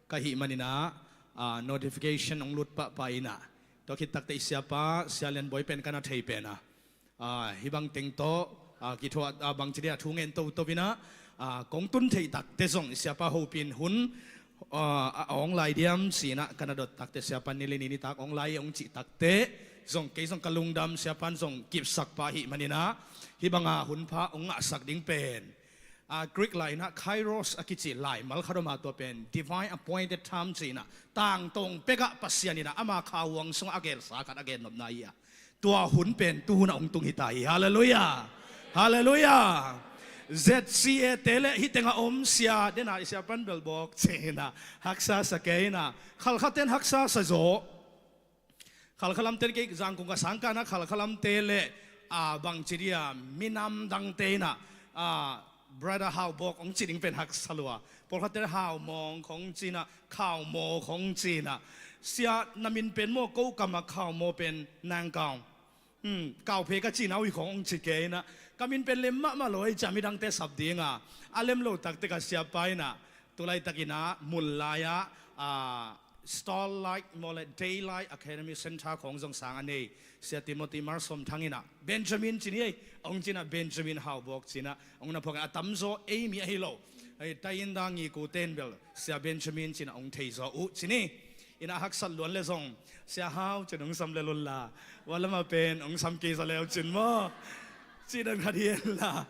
ka hih manin a, ah, notification hong lut pahpah in a, tua khit takte i siapa Sia Lian Bawi pen ka na thei pen a, ah, hih bang teng tawh, ah, kithuah, ah, bangci dia thu ngen toto in a, ah, kong tun theih takte zong i siapa hopih in hun, ah, a awng lai diam ci-in a ka na dot takte siapa ni le ni nitak awng lai hong cih takte zong kei zong ka lungdam, siapa in zong kipsak pah ahih manin a, hih banga hun pha hong ngahsak ding pen, ah, Greek lai in a kairos a kici laimal khat om a, tua pen divine appointed time ci-in a, tangtawng pek ah Pasian in a ama khauhuang sungah a gelsa khat a gennopna hi a, tua hun pen tuhun a hong tung hi ta hi. Halleluiah. Halleluiah. Z C A te le hih tengah om sia, den a i siapa in bel bawk ci-in a haksa sa kei in a, Khalkhaten haksa sa zaw. Khalkha lamte le kei Zangkong ka sang kah in a Khalkha lamte le, ah, bangci dia minam dangte in a, ah, Brother Hau Bawk hong ci ding pen haksa lua. Pawlkhatte Hau Mawng khawng ci-in a, Khau Maw khawng ci-in a, sia na min pen maw, ko kam a Khau Maw pen Nang Kau. Hmm, Kau Phe ka cihna uh hi khawng hong ci kei in a, ka min pen lem mahmah lo ei ci a midangte sap ding a, a lem lo takte ka siapa in a, tu laitakin a mun lai-ah, ah, Starlight maw le Daylight Academy Center khawng zong sang a nei Sia Timothy Mar Sawm Thang in a, Benjamin ci ni ei, hong ci-in a Benjamin Hau Bawk ci-in a hong na phuak in a, a tamzaw ei mi ahi lo. Hei, tai in dang ngi ku ten bel Sia Benjamin ci-in a hong theizaw uh ci ni. In a haksat luan le zong Sia Hau ci-in hong sam le lun la, ua lamah pen hong sam kei zaw le uh cin maw, ci dan khat hi en la.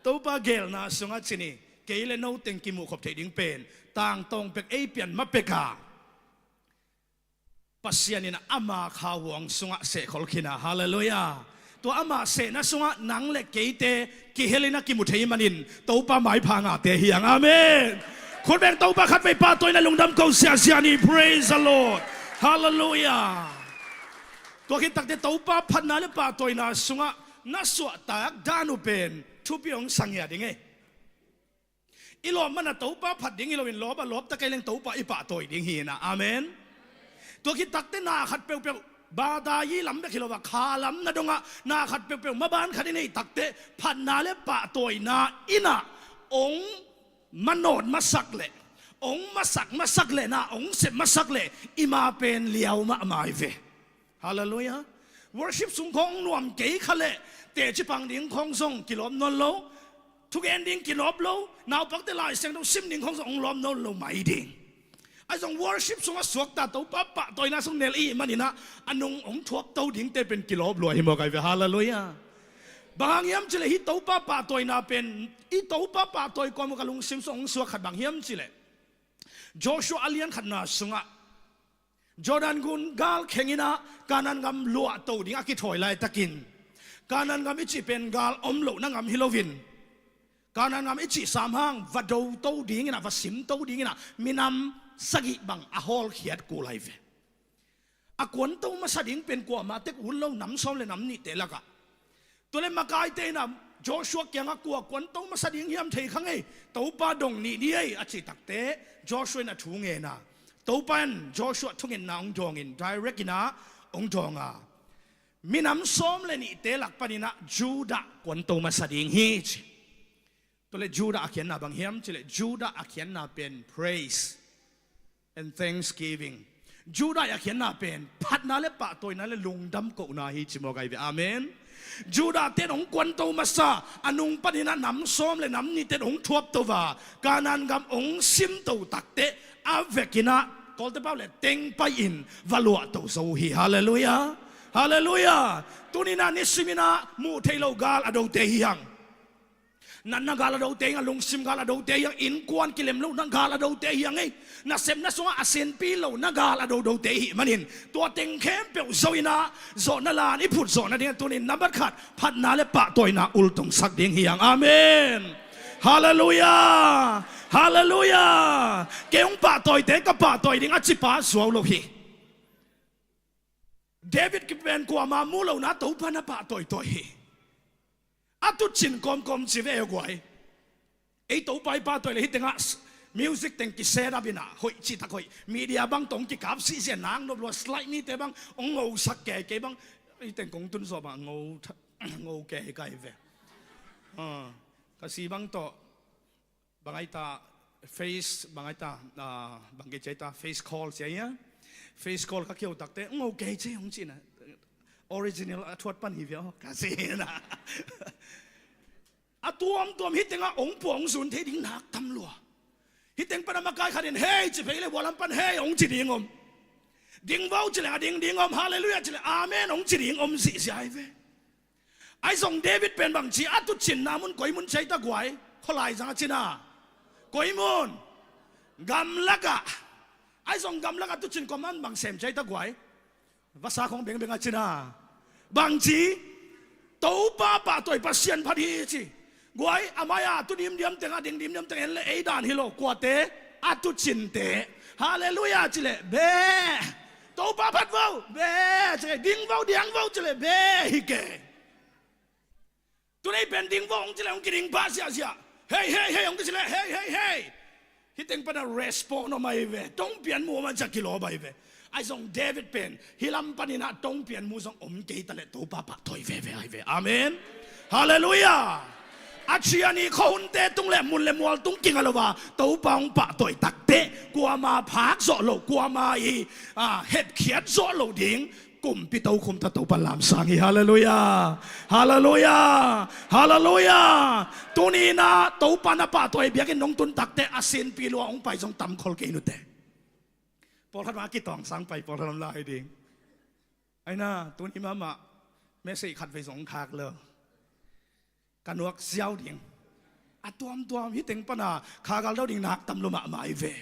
Topa gelna sungah ci ni, kei le no teng kimuhkhop theih ding pen tangtawng pek ei pian ma pek a, Pasian in ama khauhuang sungah sehkhol khin a. Halleluiah. Tua ama sehna sungah nang le keite kihel in a kimu thei manin Topa maipha ngahte hi hang. Amen. Khut beng Topa khatvei pahtawina lungdam ko siasia ni. Praise the Lord. Halleluiah. Tua khit takte Topa phatna le pahtawina sungah na suahtak dan uh pen thupi hong sang hi a ding ei. I lawp man a Topa phat ding hi loin, lawp a lawp ta kei leng Topa i pahtawi ding hi in a. Amen. Tua khit takte na khat peuhpeuh, badayi lam bek hi lo a, kha lam na dongah na khat peuhpeuh maban khat i neih takte phatna le pahtawina in a hong manawt masak leh, hong masak masak leh, na hong sep masak leh i ma pen liau mahmah hi ve. Halleluiah. Worship sung khawng nuam kei kha leh teci pang ding khawng zong kilawp nawn lo. Thugen ding kilawp lo. Naupangte Lai Siangtho sim ding khawng zong hong lawp nawn lo mai ding. Ahi zong worship sungah suakta Topa pahtawina sung nel i hih manin a, a nung hong thuapto dingte pen kilawp lua hi mawk ahi ve. Halleluiah. Bang hang hiam cih leh hih Topa pahtawina pen, i Topa pahtawi kawm uh ka lungsim sung hong suak khat bang hiam cih leh, Joshua a lian khatna sungah Jordan gun gal kheng in a Kanaan gam luahto ding a kithawi laitakin, Kanaan gam i cih pen gal om lohna gam hi loin, Kanaan gam i cih sam hang va doto ding in a, va simto ding in a, minam sagih bang a hawlkhiat kul ahi ve. A kuanto masa ding pen kuamah tek ut lo, nam sawm le nam nihte lakah. Tua le makaite in a Joshua kiangah kua kuanto masa ding hiam thei kha ngei, Topa dong nih ni ei a cih takte Joshua in a thu ngen a, Topa in Joshua thungetna hong dawngin direct in a hong dawng a, minam sawm le nihte lak panin a Judah kuanto masa ding hi ci. Tua le Judah a khiatna bang hiam cih leh, Judah a khiatna pen praise and thanksgiving. Judah a khiatna pen phatna le pahtawina le lungdam kohna hi ci mawk ahi ve. Amen. Judah ten hong kuanto masa, a nung panin a nam sawm le nam nihte hong thuapto a, Kanaan gam hong simto takte a vekin a Kawlte pau le teng pai-in va luahto zo uh hi. Halleluiah. Halleluiah. Tuni in a nisim in a muh theih loh gal a dote hi hang. Na, na gal a dote hi hang, a lungsim gal a dote hi hang, innkuan kilem lohna gal a dote hi hang ei. Nasepna sungah a sinpi lohna gal a dodote i hih manin, tua teng khempeuh zo in ah, zawhna lan i phut zawh nadingin tuni-in nambat khat, phatna le pahtawina ultungsak ding hi hang. Amen. Halleluiah. Halleluiah. Kei hong pahtawite ka pahtawi ding a cipa suau lo hi. David kipen kuama mu lohna Topa na pahtawitawi hi. A tucin kawmkawm ci ve, e guai. Ei Topa i pahtawih leh hih tengah music teng kiset up in ah, hoih citak hoih, media bang tawh hong kikap sihsia, nak nop lua, slide mite bang hong ngosak kei, kei bang hih teng kong tun zawh bang ngo, ngo kei kai ve. Ah, ka si bang tawh, bang ai ta, face, bang ai ta, ah, bang kei ci ai ta, face call ci ai a. Face call ka kio takte, ngo kei ci hong ci na. Original a thuat pan hi ve aw, ka ci na. A tuamtuam hih tengah hong pua hong zun thei ding nak tam lua. Hih teng pan a makai khat in, "Hei," ci phei leh, vua lam pan, "Hei," hong ci ding om. "Ding vo," ci leh, "A ding ding om." "Halleluiah," ci leh, "Amen," hong ci ding om zihziah hi ve. Ahi zong David pen bang ci, a tucinna mun koi mun ci ai ta guai? Khualai zang a cina. Koi mun? Gamlak ah. Ahi zong gamlak ah tucin kua man bang sem ci ai ta guai? Vasa khong bengbeng a cina. Bang ci? Topa pahtawi Pasian phat hi ci. Guai, a mai-a tu dimdiam teng, a ding dimdiam teng en leh ei dan hi lo, kuate? A tucinte. "Halleluiah," ci leh, "Be." "Topa phat vo." "Be," ci leh, "Ding vo, diang vo," ci leh, "Be," hi kei. Tu-in ei pen "Ding vo," hong ci leh hong kiding pah ziahziah. "Hei, hei, hei," hong kici leh, "Hei, hei, hei." Hih teng pan a respond om ahi ve. Tongpian mu om a, zia kilawm ahi ve. Ahi zong David pen hih lam panin ah tongpian mu zong om kei ta leh Topa pahtawi veve ahi ve. Amen. Halleluiah. A cian i khuahunte tung leh mun le mual tung kinga lo a, Topa hong pahtawi takte, kuama phak zawh loh, kuama i, ah, hepkhiat zawh loh ding kumpi tokhom tawh Topa lamsang hi. Halleluiah. Halleluiah. Halleluiah. Tuni-in ah Topa na pahtawi biakinn nong tun takte, a sinpi lua hong pai zong tam khol kei nute. Pawlkhat mah a kitawngsang pai, pawlkhat om lai ding. Aina, tuni mahmah message khat vei zong khak lo. Ka nuak ziau ding. A tuamtuam hih teng pan a kha gal dau ding nak tam lua mahmah hi ve.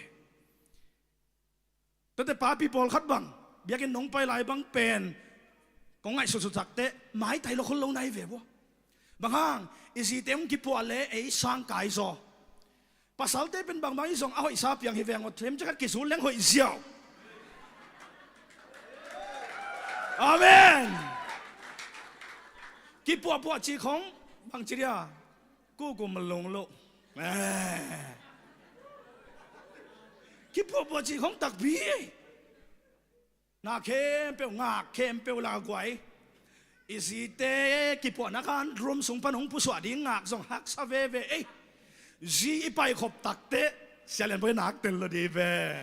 Tuate papi pawlkhat bang, biakinn nong pai lai bang pen kong ngaihsutsut takte, maitai lo khol lo na hi ve bua. Bang hang, i zite hong kipuah leh ei sang kai zaw. Pasalte pen bangbang i zong a hoihsa piang hi veng aw, themcik khat kizul leng hoih ziau. Amen. Kipuahpuah cih khong bangci dia, kukum a lung lo. Eh. Kipuahpuah cih khong takpi. Na khempeuh, ngak khempeuh la guai. I zite kipuahna khan room sung pan hong pusuah ding ngak zong haksa veve ei. Zi i paikhop takte, Sia Lian Bawi nak tel lo di ve.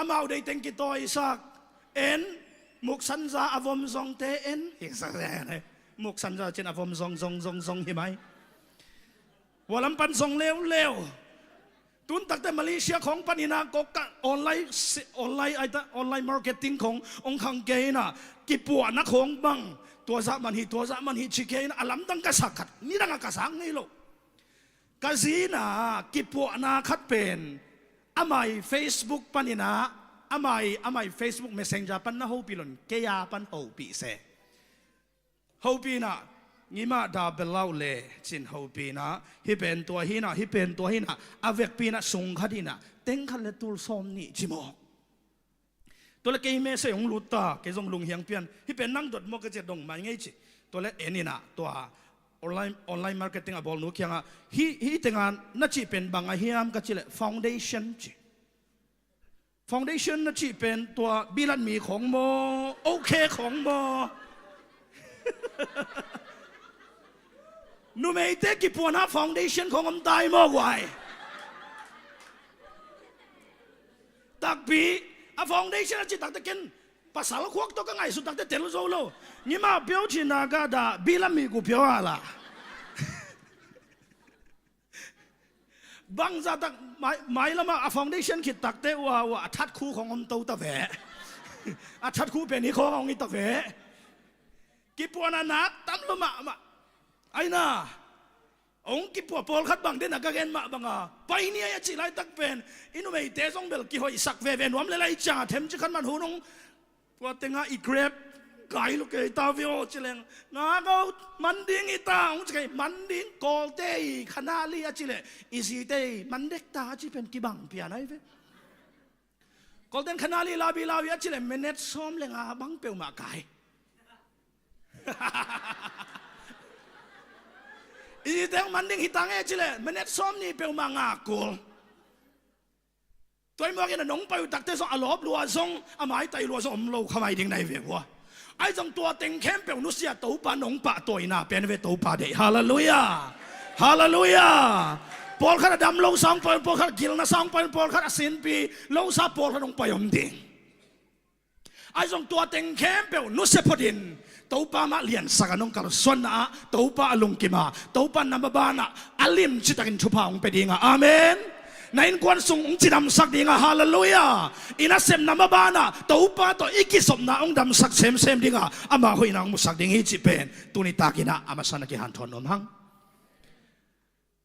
Amau dei teng kitawisak. En, muksanza a vom zongte en. Hi sa zen ei. Muksanza cin a vom zong zong zong zong hi mai. Vua lam pan zong leuleu. Tun takte Malaysia khong panin ah kok ka online, online ai ta, online marketing khong ong khang kei in ah, kipuahna khong bang, tua zah man hi, tua zah man hi ci kei in ah, a lamdang ka sak khat, nidang a ka sak ngei lo. Ka zi in ah kipuahna khat pen, amai Facebook panin ah, amai, amai Facebook Messenger pan na hopih lo in, kei a pan hopih se. Hopih in ah, ngimah da belau le, cin hopih in ah, hih pen tua hi in ah, hih pen tua hi in ah, a vekpi in ah, sung khat in ah, teng khat le tul sawm nih ci mawk. Tua le kei message hong lut ta, kei zong lunghiang pian, hih pen nang dot mawk ka ci a dong mai ngei ci. Tua le en in ah, tua online, online marketing a bawlnu kiangah, hih, hih tengah na cih pen bang a hiam ka cih leh foundation ci. Foundation na cih pen tua bilat mi khong maw, OK khong maw? Numeite kipuahna foundation khong om tai maw guai? Takpi, a foundation a cih takte ken pasal khuak tawh ka ngaihsut takte tel zo lo. Ngimah piau cih na ka dah bilat mi ku piau a la. Bangzah tak mai, mailamah a foundation khit takte ua, ua, a thatkhu khong om to ta ve. A thatkhu pen hi khong hong hi ta ve. Kipuahna nak tam lo mahmah. Aina. Hong kipuah pawlkhat bang den a ka gen mah banga pai ni a cih laitak pen i numeite zong bel kihoihsak veve nuam le lai cianga themcik khat man hun hong tua tengah i Grab kai lo kei ta ve aw ci leng, nga ko man ding hi ta hong ci kei, man ding, Kawlte i khanali a ci leh i zite i man dek ta a ci pen kibang pian ai ve. Kawlten khanali labi labi a ci leh minute sawm le nga bang peuhmah kai. I zite hong man ding hi ta nge ci leh minute sawm nih peuhmah nga kul. Tua i muak in a nong pai uh takte zong a lawp lua zong a maitai lua zong om lo kha mai ding nai ve ua. Ai zong tua teng khempeuh nusia Topa nong pahtawina pen ve Topa deih. Halleluiah. Halleluiah. Pawlkhat a dam lo sa hong pai un, pawlkhat a gilna sa hong pai un, pawlkhat a sinpi lo sa pawlkhat hong pai om ding. Ai zong tua teng khempeuh nusia photin Topa mah liansak a nong kalsuanna ah Topa a lungkim a Topa na maban ah a limci takin thupha hong pia dinga. Amen. Na innkuan sung hong cidamsak dinga. Halleluiah. I nasepna maban ah Topa tawh i kizopna hong damsak semsem dinga ama hoihna hong musak ding hi cih pen tuni takin ah a masa na kihanthawn nuam hang.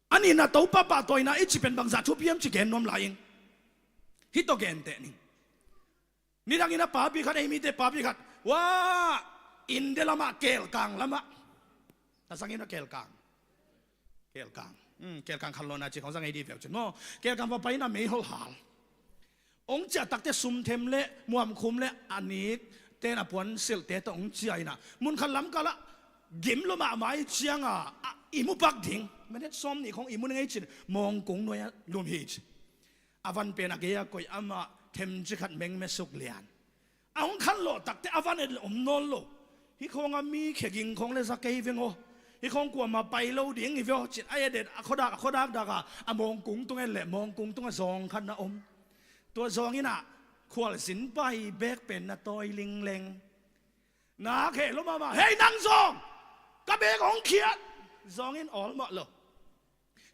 A nihna Topa pahtawina i cih pen bangzah thupi hiam ci gen nuam lai ing. Hih tawh genteh ning. Nidangin a papi khat, ei mite papi khat, wa, India lamah, Kelkang lamah. Na zangin a Kelkang. Kelkang. Hmm, Kelkang khanlawhna cih khawng zang ei dih veu cin maw. Kelkang va pai in a mei holhal. Hong ciah takte sumthem le muamkhum le a nik ten a puan silhte tawh hong ciah in a mun khat lamkal ah gim lo mahmah i cianga a i mu pak ding. Minute sawm nih khawng i mu ning ei cin mawngkung nuai a lum hi ci. A van pen a gei a koih amah themci khat mengme suk lian. A hong khanlawh takte a van et le om nawn lo. Hih khawng a mi kheging khawng le za kei veng aw. Hih khawng kuamah pai lo ding hi ve aw cin a et et a khuadak a khuadak dak a a mawngkung tung et le mawngkung tung a zawng khat na om. Tua zawng in a khualzin pai bek pen na tawi lingleng. Na kheh lo mahmah, hei nang zawng, ka bek hong khiat. Zawng in awlmawh lo.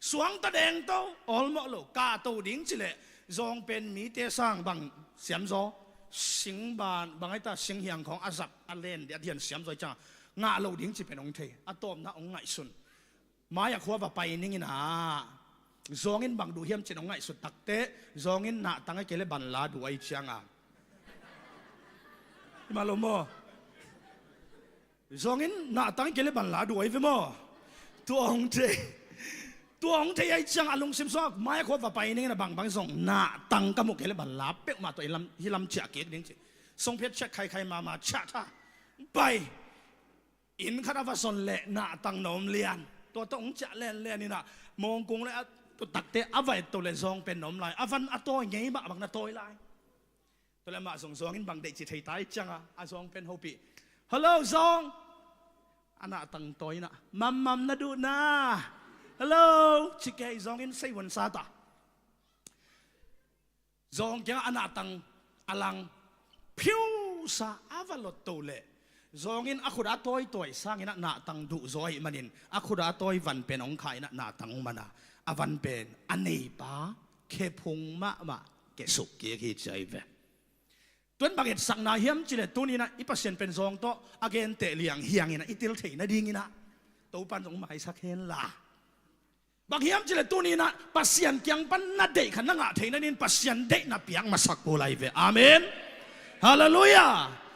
Suangta dengto awlmawh lo, kahto ding ci leh zawng pen mite sang bang siamzaw, singban bang aita singhiang khawng a zap a len a dian siamzaw i cianga ngah lo ding ci pen hong thei. A tawpna hong ngaihsun. Mai a khua va pai ning in a zawng in bang duh hiam cin hong ngaihsut takte zawng in nahtang a kei le banla duh a i cianga. Hi mah lo maw? Zawng in nahtang kei le banla duh a i ve maw? Tua hong thei. Tua hong thei a i cianga a lungsim sawk mai a khua va pai ning in a bangbang zong nahtang ka muh kei le banla peuhmah tawh hih lam ciah kik ding ci. Songphiat ciah khaikhai mahmah ciah tha. Pai. Inn khat a va zon leh nahtang na om lian. Tua tawh hong ciah lenlen in a mawngkung le a tutakte a va et to le zawng pen na om lai. A van a tawi ngei mah bang na tawi lai. Tua le amah zong zawng in bang deih ci thei ta i cianga a zawng pen hopih. Hello zawng. A nahtang tawi in a mammam na duhna. Hello ci kei zawng in sei vuan sa ta. Zawng kiangah a nahtang a lang phiusa a va lotto leh zawng in a khut a tawitawi sangin a nahtang duhzaw ahih manin a khut a tawi van pen hong kha in a nahtang hong man a a van pen a neipa khephung mahmah kehsuk kik hi ci a hi ve. Tuan bang etsakna hiam ci leh tuni in a i Pasian pen zawng tawh a genteh liang hiang in a i til theih nadingin a Topan zong maisak hen la. Bang hiam ci leh tuni in a Pasian kiang pan na deih khat na ngah theih nadingin Pasian deihna piak masak kul lai ve. Amen. Halleluiah.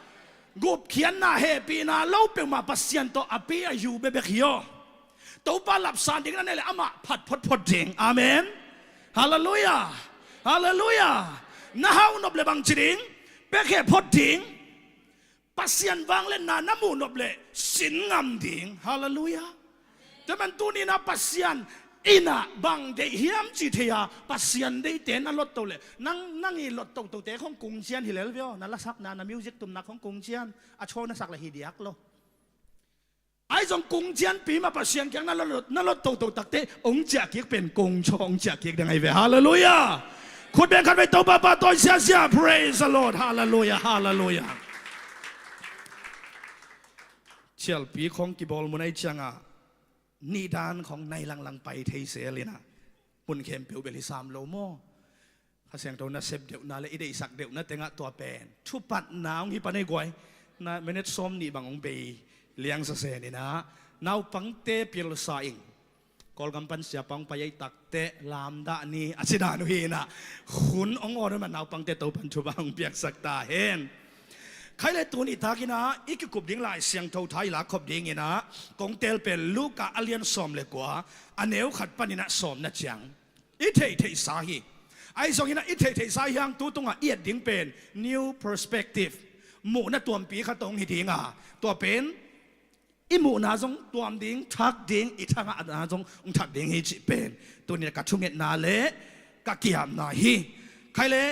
Gupkhiatna hehpihna lo peuhmah Pasian tawh a pi a yu bekbek hi aw. Topa lapsan ding na neih leh amah phat photphot ding. Amen. Halleluiah. Halleluiah. Na hauh nop leh bang ci ding? Pekhe phot ding. Pasian vangliatna na muh nop leh sin ngam ding. Halleluiah. Tua man tuni in a Pasian in a bang deih hiam ci thei a Pasian deihte na lotto leh nang nang i lottotote khong kungcian hi lel ve aw. Na lasakna na music tumna khong kungcian a chaw na sak leh hi diak lo. Ai zong kungcianpi mah Pasian kiang na lot na lottoto takte hong ciah kik pen kungchaw hong ciah kik ding ahi ve. Halleluiah. Khut beng khat vei Topa pahtawi siasia. Praise the Lord. Halleluiah. Halleluiah. Cialpi khong kibawl mun ahi cianga nihdan khong nai langlang pai thei sel in a mun khempeuh bel hi sam lo maw? Kha Siangtho nasep deuhna le i deihsak deuhna tengah tua pen thupatna hong hi pan ei guai. Na minute sawm nih bang hong bei liangsa sen in a naupangte pilsa ing. Kawlgam pan siapa hong pai ei takteh lamdah ni a ci dan uh hi inah, hun hong awn uh man naupangte Topan thupha hong piaksak ta hen. Khai le tuni takinah i kikup ding Lai Siangtho tha i lak khop dinginah kong teel pen Luka a lian sawm le kua, a neu khat paninah sawmna ciang i theihtheihsa hi. Ahi zonginah i theihtheihsa hi hang tu tungah i et ding pen new perspective, muhna tuampi khat hong hi dinga, tua pen i muhna zong tuam ding, thak ding, i thangahna zong hong thak ding hi cih pen tuni ka thungetna le ka kiamna hi. Khai le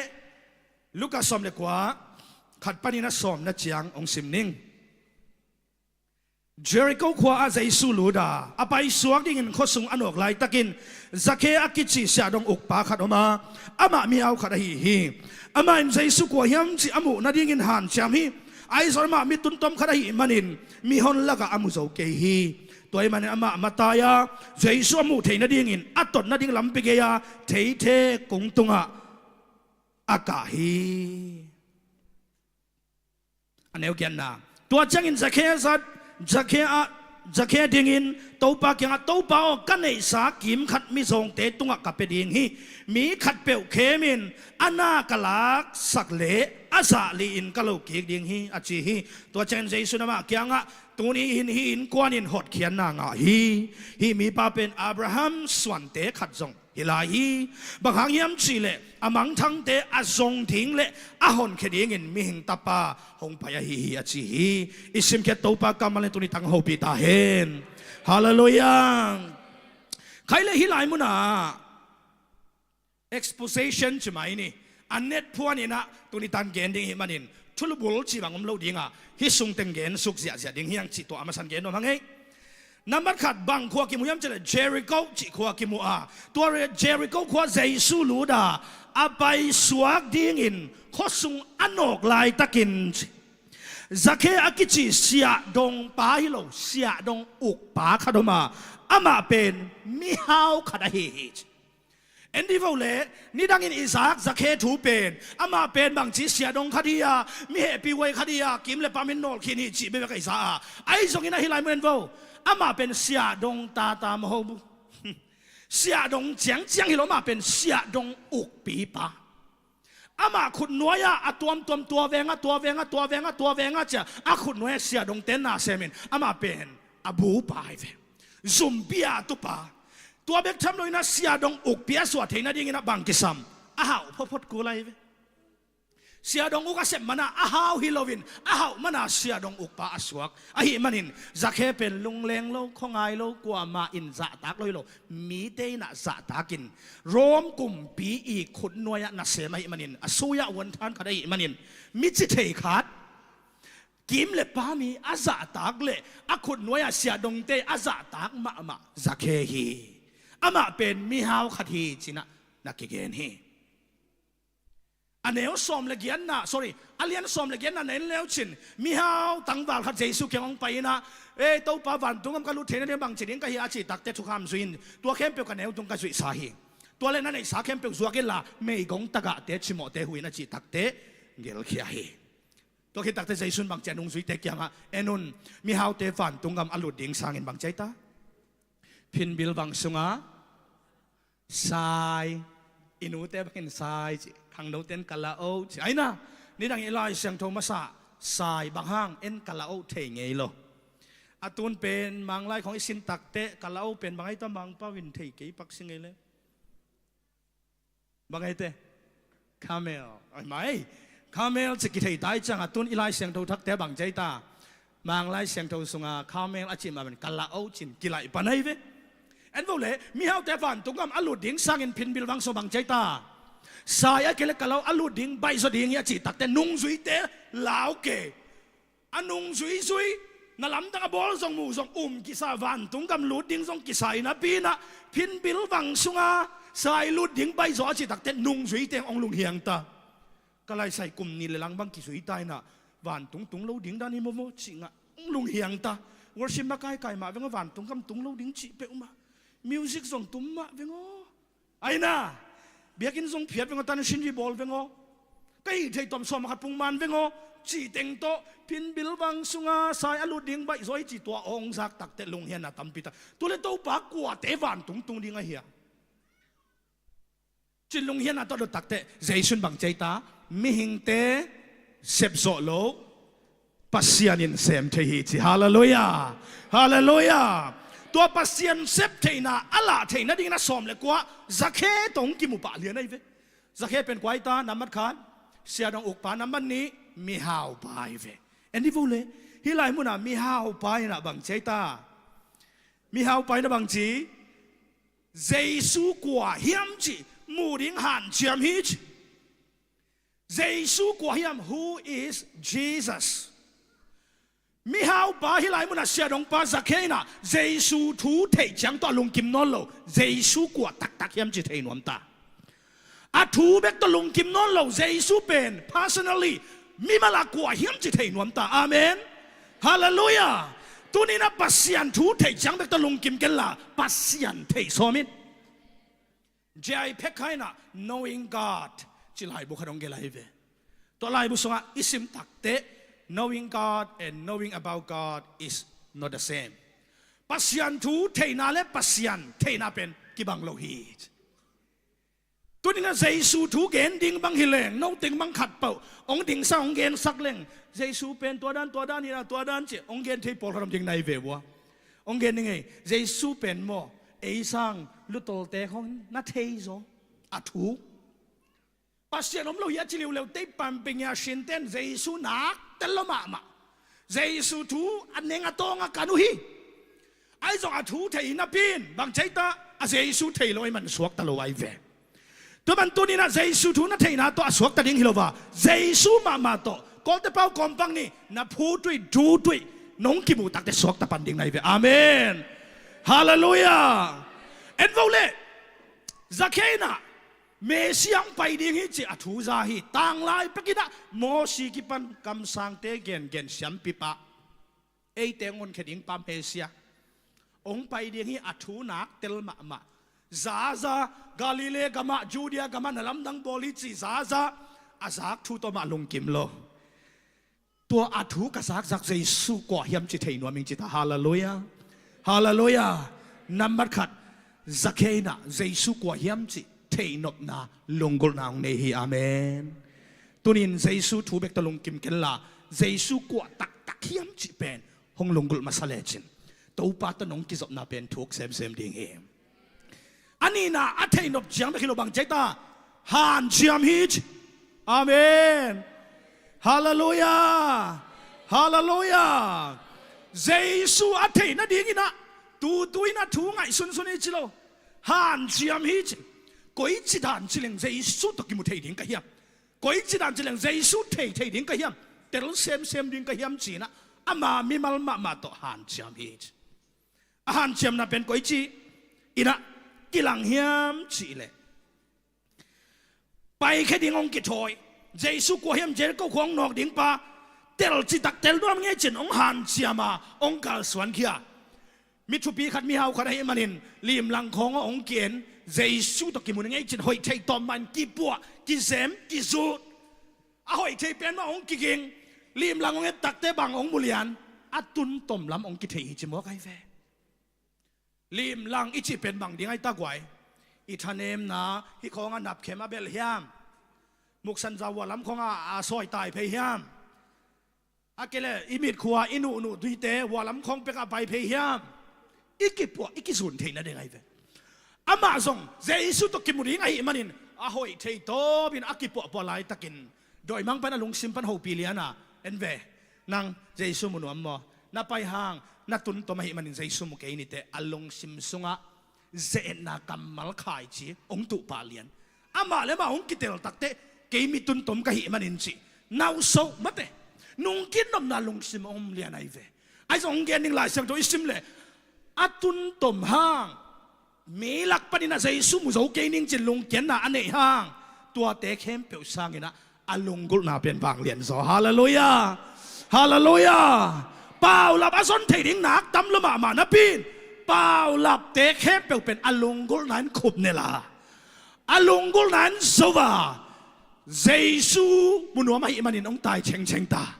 Luka sawm le kua, khat paninah sawmna ciang hong sim ning. Jericho khua ah Jesu lut a, a paisuak dingin khuasung a nawk laitakin Zakhe a kici siahdong ukpa khat om a, amah mihau khat ahi hi. Amah in Jesu kua hiam cih a muh nadingin hanciam hi. Ahi zong amah mi tuntom khat ahih manin mihon lakah a mu zo kei hi. Tua ahih manin amah matai a, Jesu a muh theih nadingin a tot nading lampi gei-a theithe kung tungah a kah hi. A neu giatna. Tua ciangin Zakhe zat, Zakhe ah, Zakhe dingin Topa kiangah, "Topa aw, ka neihsa kim khat mizawngte tungah ka pia ding hi. Mi khatpeuh khemin a na ka laksak leh a zah li-in ka lo kik ding hi," a ci hi. Tua ciangin Jesu in amah kiangah, "Tuni hin hih innkuan in hotkhiatna ngah hi. Hih mipa pen Abraham suante khat zong hi lai hi. Bang hang hiam cihleh a mangthangte a zong ding le a honkhia dingin mihing Tapa hong pai ahi hi," a ci hi. I simkhiat Topa kammal in tuni tang hopih ta hen. Halleluiah. Khai le hih lai munah exposition ci mai ni. A net phuaninah tuni tan gen ding hi manin thulubul cih bang om lo dinga, hih sung teng gen suk ziahziah ding hi hang cih tua a masan gen nuam hang ei. Nambat khat, bang khua kimu hiam cihleh Jericho cih khua kimu a, tua Jericho khua Jesu lut a, a paisuak dingin khuasung a nawk laitakin Zakhe a kici siahdong pa hi lo, siahdong ukpa khat om a, amah pen mihau khat ahi hi. En dih vo le, nidangin i zak Zakhe thu pen, amah pen bangci siahdong khat hi a, mi hehpih huai khat hi a, kim le pam in nawlkhin hi cih bekbek a i za a. Ahi zongin ahi lai mun en vo, amah pen siahdong tata maw ho. Siahdong ciangciang hi lo, amah pen siahdong ukpipa. Amah khutnuai-ah a tuamtuam tua venga, tua venga, tua venga, tua venga cia, a khutnuai-ah siahdongte na semin amah pen a bupa hi ve. Zumpi a tupa. Tua bek tham loinah siahdong ukpi a suah theih nadinginah bang kisam? A hauh photphot kul ahi ve. Siahdong uk a sep mana a hau hi loin a hauh mana siahdong ukpa a suak. Ahih manin Zakhe pen lungleng lo, khuangai lo, kuamah in zahtak lo hi lo. Mite inah zahtakin Rom kumpi i khutnuai-ah nasem ahih manin, a sui-ah uanthan khat ahih manin, mici thei khat, kim le pam i a zahtak le a khutnuai-ah siahdongte a zahtak mahmah Zakhe hi. Amah pen mihau khat hi cinah na kigen hi. A neu sawm le giatna, sorry, a lian sawm le giatna na en leucin, mihau tangval khat Jesu kiang hong pai inah, "Ei Topa, vantung gam ka lut theihna ding bangci ding ka hi a?" a cih takteh thukham zui in, "Tua khempeuh ka neu tung ka zuihsa hi. Tua le na neihsa khempeuh zuak inla meigong tagahte cimawhte huh in," a cih takteh gelkhia hi. Tua khit takteh Jesu in bangci a nungzuite kiangah, "En un, mihaute vantung gam a lut ding sangin bangci ai ta? Phinbil vang sunga sai, i nute bangin sai ci, khangnote in kala o ci. Aina, nidang i Lai Siangtho masa sai bang hang en kala o thei ngei lo. A tun pen Manglai khong i sin takteh kala o pen bang ai ta, Mangpau in thei kei pak si ngei le. Bang ai te? Camel. Ai mai. Camel ci kithei tai ciang a tun i Lai Siangtho thakte bangci ai ta? Manglai Siangtho sunga camel a cih mah pen kala o cin kilaih pan ai ve." En vo le, mihaute vantung gam a lut ding sangin phinbil vang sung bangci ai ta? Sai a kei le kala o a lut ding baihzaw ding hi a cih takteh nungzuite lau kei. A nungzuizui, na lamdang a bawl zong mu zong um kisa, vantung gam lut ding zong kisa i napi inah phinbil vang sunga sai lut ding baihzaw a cih takteh nungzuite hong lunghiang ta. Ka laisai kum nih le lang bang kizui ta inah vantung tung lo ding dan hi maw maw cih ngah hong lunghiang ta. Worship makaikaih mah veng aw, vantung gam tung lo ding cih peuhmah. Music zong tum mah veng aw. Aina, biakinn zong phiat veng aw, tansin hi bawl veng aw. Ka hih theih tawm sawm khat pung man veng aw. cih teng tawh, pin bilbang sunga sai a lut ding baih zaw hi ci, tua hong zak takteh lunghianna tampi tak. Tua leh Topa kuate vantung tung ding ahi a? Cin lunghianna tawh dot takteh Jesu in bang ci ta? Mihingte sepzawh lo, Pasian in sem thei hi ci. Halleluiah. Halleluiah. Tua Pasian sep theihna a lah theih nadingin a sawm le kua, Zakhe tawh hong kimu pah lian ahi ve. Zakhe pen kua hi ta? Nambat khat, siadong ukpa. Nambat nih, mihaupa ahi ve. En dih vo le, hih lai munah mihaupa in ah bang ci ta? Mihaupa in ah bang ci? Jesu kua hiam cih muh ding hanciam hi ci. Jesu kua hiam? Who is Jesus? Mihaupa, hih lai munah siadongpa Zakhe in ah Jesu thu theih ciang tawh a lungkim nawn lo, Jesu kua taktak hiam cih thei nuam ta. A thu bek tawh lungkim nawn lo, Jesu pen personally mimal a kua hiam cih thei nuam ta. Amen. Halleluiah. Tuni in ah Pasian thu theih ciang bek tawh lungkim kenla, Pasian theih sawm in. J I Packer in ah Knowing God cih laibu khat hong gelh ahi ve. Tua laibu sungah i sim takteh, knowing God and knowing about God is not the same. Pasian thu theihna le Pasian theihna pen kibang lo hi. Tuni in ah Jesu thu gen ding bang hi leng, no teng bang khat peuh hong dingsak, hong gensak leng, Jesu pen tua dan, tua dan hi a, tua dan ci, hong gen thei pawl khat om ding na hi ve ua. Hong gen ding ei, Jesu pen maw, ei sang lutoltek hong na thei zaw a thu. Pasian om lo hi a ci liuliu tei pan ping a, sinten Jesu nak tel lo mahmah. Jesu thu a neng a tawng a kan uh hi. Ahi zong a thu thei napi in bang ci ta? A Jesu thei lo ahih man suakta lo ahi ve. Tua ban tuni in ah Jesu thu na theihna tawh a suakta ding hi lo a, Jesu mahmah tawh Kawlte pau kawmpak ni, na phu tuih, du tuih nong kimuh takteh suakta pan ding na hi ve. Amen. Halleluiah. En vo le, Zakhe in ah Messiah hong pai ding hi cih a thu za hi. Tanglai pek in ah Mosi kipan kamsangte gengen siampi pa, eite hong honkhia ding pa Messiah hong pai ding hi a thu nak tel mahmah. Zaza, Galilee gamah, Judea gamah na lamdang bawl hi ci zaza, a zak thu tawh mah lungkim lo. Tua a thu ka zakzak Jesu kua hiam cih thei nuam ing ci ta. Halleluiah. Halleluiah. Nambat khat, Zakhe in ah Jesu kua hiam cih theihnopna, lunggulhna hong nei hi. Amen. Tunin Jesu thu bek tawh lungkim kenla, Jesu kua taktak hiam cih pen hong lunggulh masa lecin, Topa tawh nong kizopna pen thuk semsem ding hi. A nihna, a theihnop ciang bek hi lo, bang ci ta? Hanciam hi ci. Amen. Halleluiah. Halleluiah. Jesu a theih nadingin ah tutu in a thu ngaihsunsun hi ci lo. Hanciam hi ci. Koici dan ci leng Jesu tawh kimu thei ding ka hiam? Koici dan ci leng Jesu thei thei ding ka hiam? Tel semsem ding ka hiam ci-in ah ama mimal mahmah tawh hanciam hi ci. A hanciamna pen koici in ah kilang hiam cih leh, paikhia ding hong kithawi, Jesu kua hiam, Jericho khua hong nawk ding pa, tel citak tel nuam ngei cin hong hanciam a, hong kalsuan khia. Mi thupi khat, mihau khat ahih manin limlang khawng ah hong ki-en, Jesu tawh kimu ngei cin hoih thei tawm mah in kipuah, kizem, kizut. A hoih thei pen mah hong kiging, limlang hong et takteh bang hong mu lian? A tuntom lam hong kithei hi ci mawk ahi ve. Limlang i cih pen bang ding ahi ta guai? I thanemna hih khawng ah napkhem a belh hiam? Muksanza vua lam khawng ah a sawi tai phei hiam? A kei leh i mitkhua, i nuhnuh tuite vua lam khawng pek ah pai phei hiam? I kipuah, i kizun theih nading ahi ve. Amah zong Jesu tawh kimu ding ahih manin a hoih thei tawpin a kipuahpuah laitakin dawimangpa in a lungsim pan hopih lian a, en ve, nang Jesu mu nuam maw? Na pai hang na tuntom ahih manin Jesu mu kei ni teh, a lungsim sungah ze-etna kammal khaici hong tuh pah lian. Amah le amah hong kitel takteh kei mi tuntom ka hih manin cih nauso mate, nungkin nopna lungsim hong om lian ahi ve. Ahi zong hong gen ding Lai Siangtho i sim leh, a tuntom hang mi lak panin a Jesu mu zo kei ning cin lungkiatna a neih hang, tuate khempeuh sangin ah a lunggulhna pen vanglian zaw. Halleluiah. Halleluiah. Paulap a zon thei ding nak tam lua mahmah napi in, paulapte khempeuh pen a lunggulhna in khupnel a, a lunggulhna in zo a, Jesu mu nuam ahih manin hong tai chengcheng ta.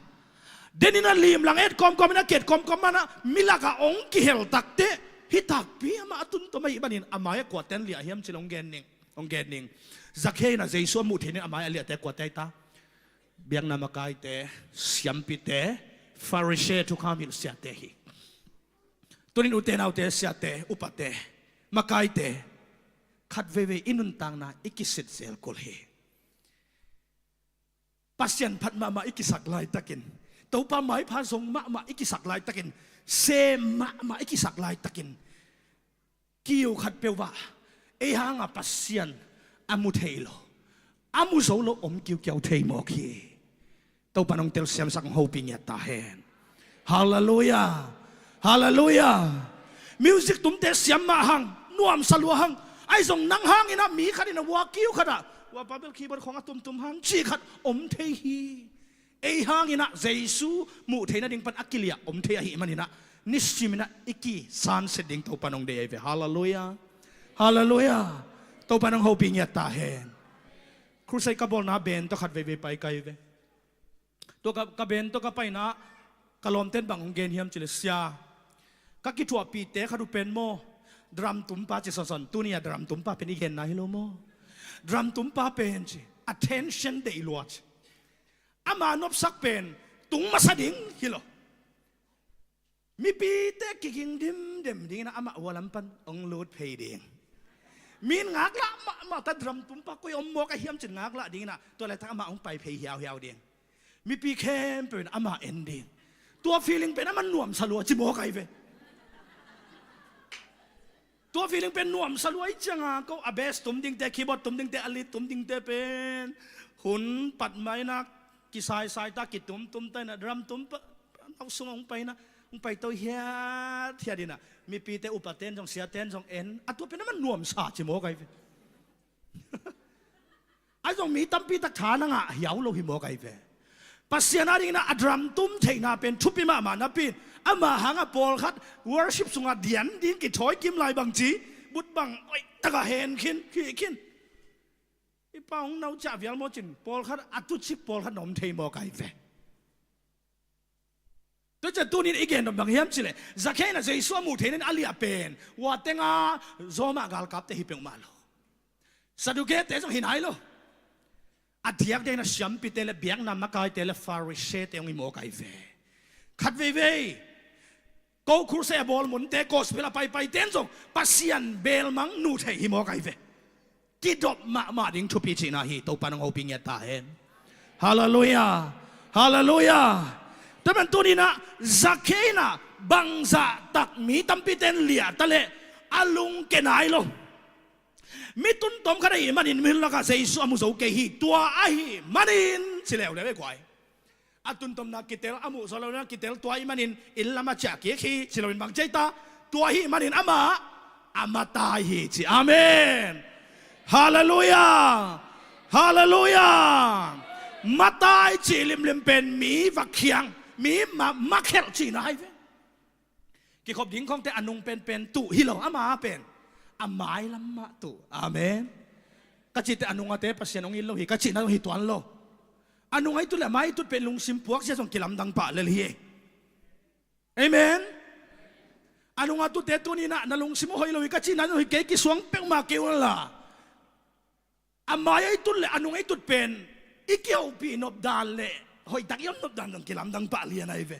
Denin a limlang et kawmkawm in a ket kawmkawm manah milakah hong kihel takteh, hih takpi amah a tuntom ahih manin a mai-ah kuaten liah hiam ci leh hong gen ning, hong gen ning. Zakhei in ah Jesu a muh theih nading a mai-ah liahte kuate hi ta? Biakna makaite, siampite, Pharisee, thukham hilh siate hi. Tunin ute naute, siate, upate, makaite, khat veivei i nuntakna i kisit zel kul hi. Pasian phat mahmah i kisak laitakin, Topa maipha zong mahmah i kisak laitakin, sem mahmah i kisak laitakin, kiu khat peuh ah ei hanga Pasian a mu thei lo, a mu zo lo om kiukiau thei mawk hi. Topa nong telsiamsak, hong hopih ngiat ta hen. Halleluiah. Halleluiah. Music tumte siam mah hang, nuamsa lua hang. Ahi zong nang hangin ah mi khat in ah ua kiu khat ah, ua pa bel keyboard khawng a tumtum hang cih khat om thei hi. Ei hangin ah Jesu muh theih nading pan a kiliah om thei ahih manin ah nisimin ah i kisanset ding Topa nong deih ahi ve. Halleluiah. Halleluiah. Topa nong hopih ngiat ta hen. Crusade ka bawlna band tawh khat veivei pai ka hi ve. Tua ka, ka band tawh ka paina ka lawmten bang hong gen hiam ci leh, sia, ka kithuahpihte khat uh pen maw, drum tumpa ci sawnsawn, tuni a drum tumpa pen i genna hi lo maw? Drum tumpa pen ci, attention deih lua ci. Ama nopsak pen tung masa ding hi lo. Mipite kiging dimdem dingin ah amah ua lam pan hong lut phei ding. Min ngaklah mahmah ta, drum tumpa koi om mawk a hiam cin ngaklah dingin ah, tua laitak amah hong pai phei hiauhiau ding. Mipi khempeuh in amah en ding. Tua feeling pen amah nuamsa lua ci mawk ahi ve. Tua feeling pen nuamsa lua ih cianga ko a bass tum dingte, keyboard tum dingte, a lead tum dingte pen hun pat mah in ah kisaisai ta, kitumtum ta in ah, drum tum pa, pa, nau sung hong pai in ah, hong paito hiathiat in ah, mipite, upaten zong, siaten zong en a, tua pen amah nuamsa ci mawk ahi ve. Ahi zong mi tampi tak tha na ngah hiau lo hi mawk ahi ve. Pasian adingin ah a drum tum theihna pen thupi mahmah napi in, ama hanga pawlkhat worship sungah dian ding kithawi kim lai bang ci, but bang oih taka hen khin, khih khin. I pa hong nau ciah vial maw cin, pawlkhat a tucik pawlkhat na om thei mawk ahi ve. Tua ciang tunin i gen dong bang hiam ci leh, Zakhei in ah Jesu a muh theih nading a liah pen, ua tenga Roma galkapte hi peuhmah lo. Sadukete zong hi nai lo. A diakdiakin ah siampite le biakna makaite le Pharisee-te hong hi mawk ahi ve. Khat veivei ko crusade a bawl munte, gospel a paipaite in zong Pasian belmang nuh theih hi mawk ahi ve. Kidop mahmah ding thupi cihna hi. Topa nong hopih ngiat ta hen. Halleluiah. Halleluiah. Tua man tunin ah Zakhei in ah bangzah tak mi tampite in liah ta leh a lungke nai lo. Mi tuntom khat ahih manin mihing lakah Jesu a mu zo kei hi. Tua ahih manin ci leuleu e guai. A tuntomna kitel, a muh zawh lohna kitel, tua ahih manin inn lamah ciah kik hi ci loin bang ci ahi ta? Tua ahih manin amah a matai hi ci. Amen. Halleluiah. Halleluiah. Matai cih limlim pen mi vakkhiang, mi ma, makhelh cihna ahi ve. Kikhop ding khawngte a nung penpen tuh hi lo, ama pen a mailam mah tuh. Amen. Ka cihte a nungate Pasian hong it lo hi ka cihna zong hi tuan lo. A nung a i tut le a mai i tut pen lungsim puakzia zong kilamdang pah lel hi. Amen. A nung a tutte tuninah na lungsim uh hoih lo hi ka cihna zong hi kei, kisuang peuhmah kei unla. A mai-ah i tut le a nung-ah i tut pen i kihopih nopdan le hoihtak i om nopdan zong kilamdang pah lian ahi ve.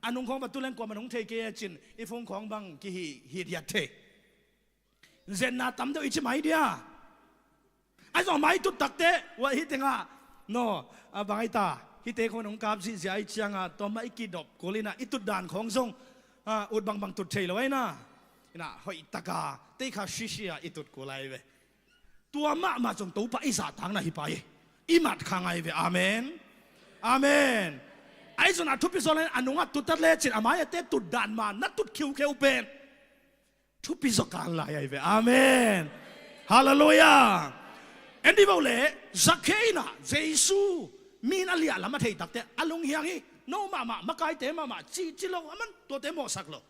A nung khawng va tu leng kuamah nong thei kei a cin i phone khawng bang kihih hithiat thei. Zenna tam deuh i ci mai dia. Ahi zong a mai i tut takte uah hih tengah no, a bang ahi ta, hihte khawng nong kap zihziah ahi ciangah tua mah i kidop kul inah i tutdan khawng zong ut bangbang tut thei lo ahi na. Inah hoihtaka teikha sisia i tut kul ahi ve. Tua mahmah zong Topa i zahtakna hi pai hi. I matkhang ahi ve. Amen. Amen. Ahi zong a thupi zaw lai a nungah tuttat lecin a mai-ah te tutdan ma na tut khiukheu pen thupi zaw kan lai ahi ve. Amen. Halleluiah. En dih vo le, Zakhei inah Jesu mi in a liah lam a thei takte a lunghiang hi. No mahmah, makaite mahmah cihcih lo a man tuate mawhsak lo.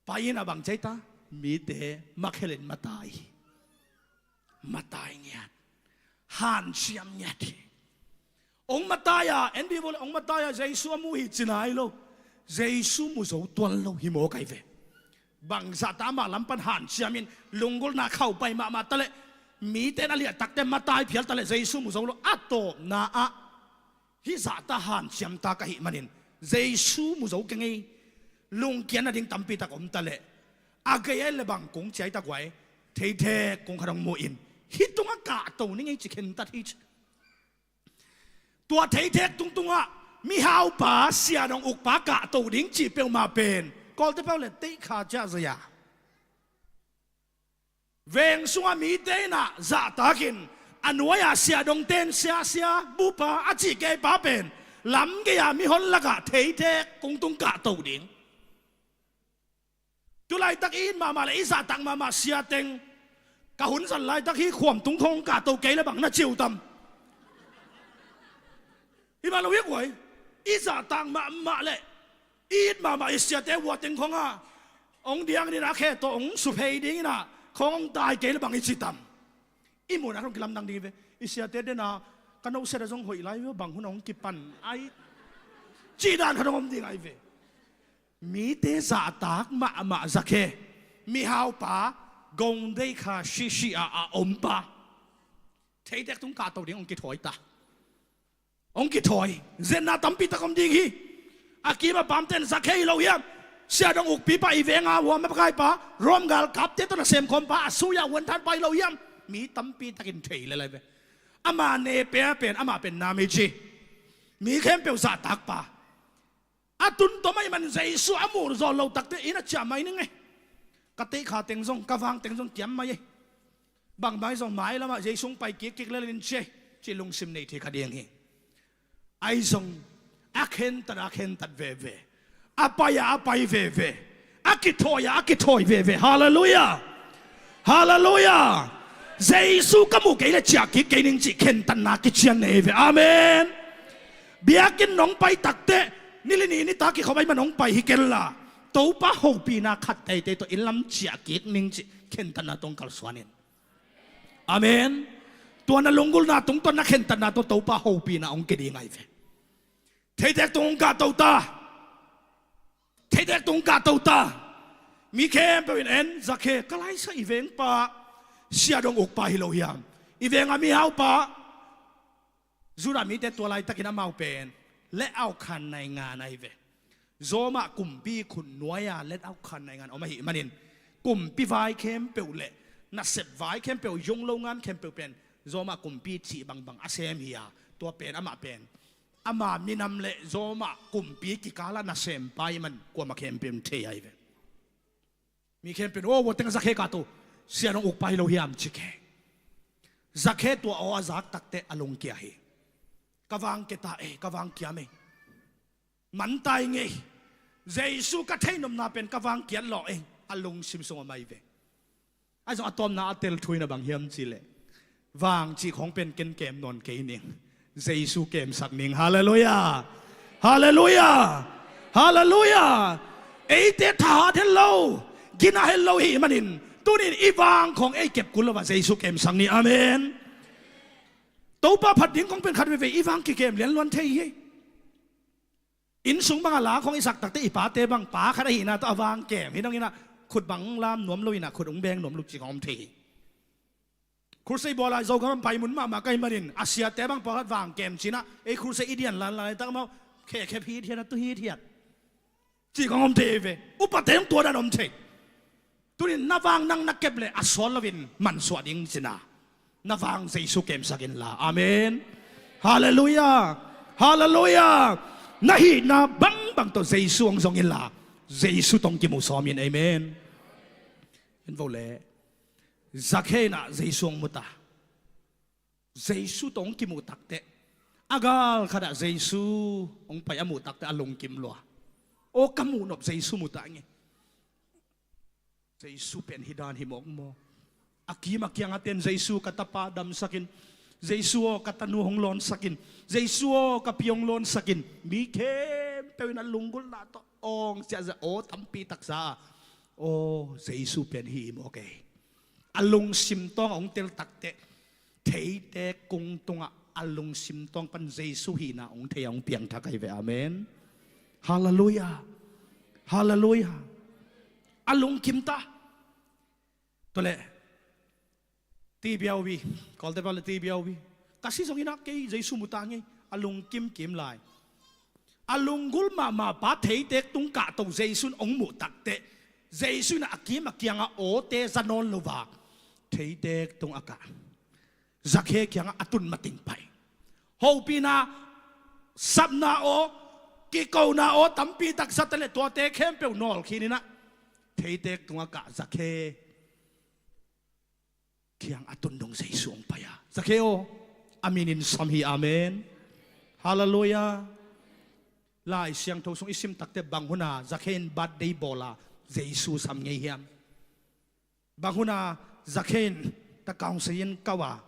Pai inah bang ci ahi ta? Mite makhelin matai hi. Matai ngiat. Hanciam ngiat hi. Ong matai a, en dih vo le, ong matai a Jesu a mu hi ci nai lo. Jesu mu zo tuan lo hi mawk ai ve. Bangzah ta amah lam pan hanciam in lunggulhna khauh pai mahmah ta leh, mite in a liah takte matai phial ta leh Jesu mu zo lo. A tawpna ah hih zahta hanciam ta ka hih manin Jesu mu zo keng ei. Lungkiat nading tampi tak om ta leh, a gei ai le bang kung ciai tak uai, theithek kung khat hong mu in, hih tungah kahto ning ei ci khentat hi ci. Tua theithek tungtungah mihaupa, siadong ukpa kahto ding cih peuhmah pen Kawlte pau le teikha ciah zaya. Veng sungah mite in ah zahtakin a nuai-ah siadongte in sia, sia, bupa a cih keipa pen lam gei-a mihon lakah theithek kungtung kahto ding. Tu laitak i it mahmah le i zahtak mahmah sia teng, ka hun zat laitak hi khuam tung khong kahto kei le bang na ciu tam. Hi mah lo hi kuai, i zahtak mahmah le i it mahmah i siate vua teng khong a, ong diang ding a khe tawh ong suphei ding in ah khong ong tai kei le bang i ci tam. I muhna khat ong kilamdang ding hi ve. I siate den a ka nohset a zong hoih lai ve, bang hun ong kipan ai, cih dan khat ong om ding ai ve. Mite zahtak mahmah Zakhe, mihaupa, gongdei kha sisi a a ompa, theithek tung kahto ding ong kithawi ta. Ong kithawi, zetna tampi tak om ding hi. A kim a pamte in Zakhe hi lo hiam? Siadong ukpipa, i venga huam a pakaipa, Rom galkapte tawh nasem khawmpa, a sui-a huanthanpa hi lo hiam? Mi tampi takin thei lel ai ve. Ama ne pia pen, amah pen nam hi ci. Mi khempeuh zahtakpa. A tun tom ahih man Jesu a muh zawh loh takte in a ciah mai ning ei. Ka teikha teng zong, ka vang teng zong kiam mai ei. Bangmah hi zong mailamah Jesu hong pai kikkik lel in ci ei, cih lungsim nei thei kha ding hi. Ahi zong a khentat a khentat veve, a pai a a pai veve, a kithawi a a kithawi veve. Halleluiah. Halleluiah. Jesu ka muh kei le ciah kik kei ning cih khentatna kician nei ve. Amen. Biakinn nong pai takteh, ni li ni nitak kikhop ahih man nong pai hi kenla, Topa hopihna khat teitei tawh inn lam ciah kik ning cih khentatna tawh kalsuan in. Amen. Tua na lunggulhna tungtawn na khentatna tawh Topa hopihna hong kiding ai ve. Theithek tung hong kahto ta. Theithek tung kahto ta. Mi khempeuh in en, Zakhe, ka laisa i vengpa, siadong ukpa hi lo hiam? I venga mihaupa. Judah mite tua laitakin amau pen let out khan nai ngan ai ve. Zawmah kumpi khut nuai-a let out khan nai ngan om ahih manin, kumpi vai khempeuh le nasep vai khempeuh, yunglo ngan khempeuh pen Zawmah kumpi cih bangbang a sem hi a, tua pen amah pen ama minam le Zawmah kumpi kikalah nasempa ahih man kuamah khempeuh in thei ai ve. Mi khempeuh in, "Aw, vua teng Zakhe kahto, siadong ukpa hi lo hiam?" ci kei. Zakhe tua aw a zak takteh a lungkia hi. Ka vang kia ta ei, ka vang kiam ei. Man tai ngei. Jesu ka theihnopna pen ka vang kiat lawh ei. A lungsim sung a mai ve. Ahi zong a tawpna a tel thu in a bang hiam cih leh, vang cih khong pen ken kem nawn kei ning. Jesu kemsak ning. Halleluiah. Halleluiah. Halleluiah. Eite thahat het lo, gina het lo hi manin, tunin i vang khong ei kep kul lo a Jesu kemsak ni. Amen. Topa phat ding khong pen khat veve i vang kikem lianluan thei hi. Inn sung bang a la khong i sak takteh i pate bang pa khat ahihna tawh a vang kem hi dong in ah, khut bang lam nuam lo in ah, khut ung beng nuam lo cih khong om thei hi. Crusade bawl a Zogam pai mun mahmah ka hih manin, a siate bang pawlkhat vang kem ci-in ah, ei crusade i dian lanlan tak mau, khe khep hithiat a tu hithiat cih khong om thei ve. Upate hong tua dan om thei. Tunin na vang nang na kep leh a sawt loin mansuah ding cihna. Na vang Jesu kemsak inla. Amen. Halleluiah. Halleluiah. Na hihna bangbang tawh Jesu hong zong inla, Jesu tawh hong kimu sawm in. Amen. En vo le. Zakhe in ah Jesu hong mu ta. Jesu tawh hong kimuh takteh, a gal khatah Jesu hong pai a muh takteh a lungkim lua. Aw, ka muh nop Jesu mu ta nge. Jesu pen hih dan hi mawk maw? A kim a kiang a ten, Jesu, ka tapa damsak in. Jesu aw, ka tanu hong lawnsak in. Jesu aw, ka pi hong lawnsak in. Mi khempeuh in a lunggulhna tawh awng ciahzah aw tampi taksa. Aw, Jesu pen hih hi mawk ei. A lungsim tawng a hong tel takteh, theite kung tungah a lungsim tawng pan Jesu hihna hong thei a hong piangthak ahi ve. Amen. Halleluiah. Halleluiah. A lungkim ta. Tua leh, ti biau hi, Kawlte pau leh ti biau hi. Ka si zongin ah kei Jesu mu ta ngei, a lungkim kim lai. A lunggulh mahmah pa theitek tung kahto Jesu in hong muh takteh, Jesu in ah a kim a kiangah awte za nawn lo a, theitek tung a kah. Zakhe kiangah a tun mating pai. Hopihna, sapna aw, kikona aw tampi tak zat leh tuate khempeuh nawlkhin in ah, theitek tung a kah Zakhe kiang a tun dong Jesu hong pai a. Zakhe aw, a min in sam hi. Amen. Halleluiah. Lai Siangtho sung i sim takteh bang hun a Zakhe in birthday bawl a Jesu sam ngei hiam? Bang hun a Zakhe in takaung sei in kau a,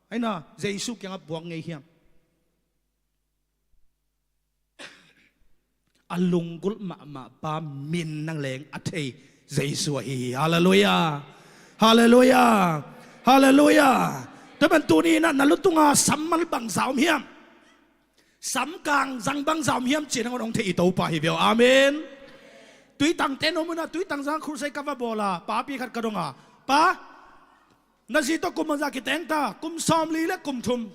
aina Jesu kiangah puak ngei hiam? A lunggulh mahmah pa min nangawn leng a thei Jesu ahi hi. Halleluiah. Halleluiah. Halleluiah. Tua pen tuni in ah na lutunga sam mal bangzah om hiam? Samkang zang bangzah om hiam cih nangawn hong thei i Topa hi ve aw. Amen. Tuitangte na om un ah, Tuitang zang crusade ka va bawl a, papi khat ka dong a, pa, na zi tawh kum bangzah kiteng ta? Kum sawmli leh kum thum.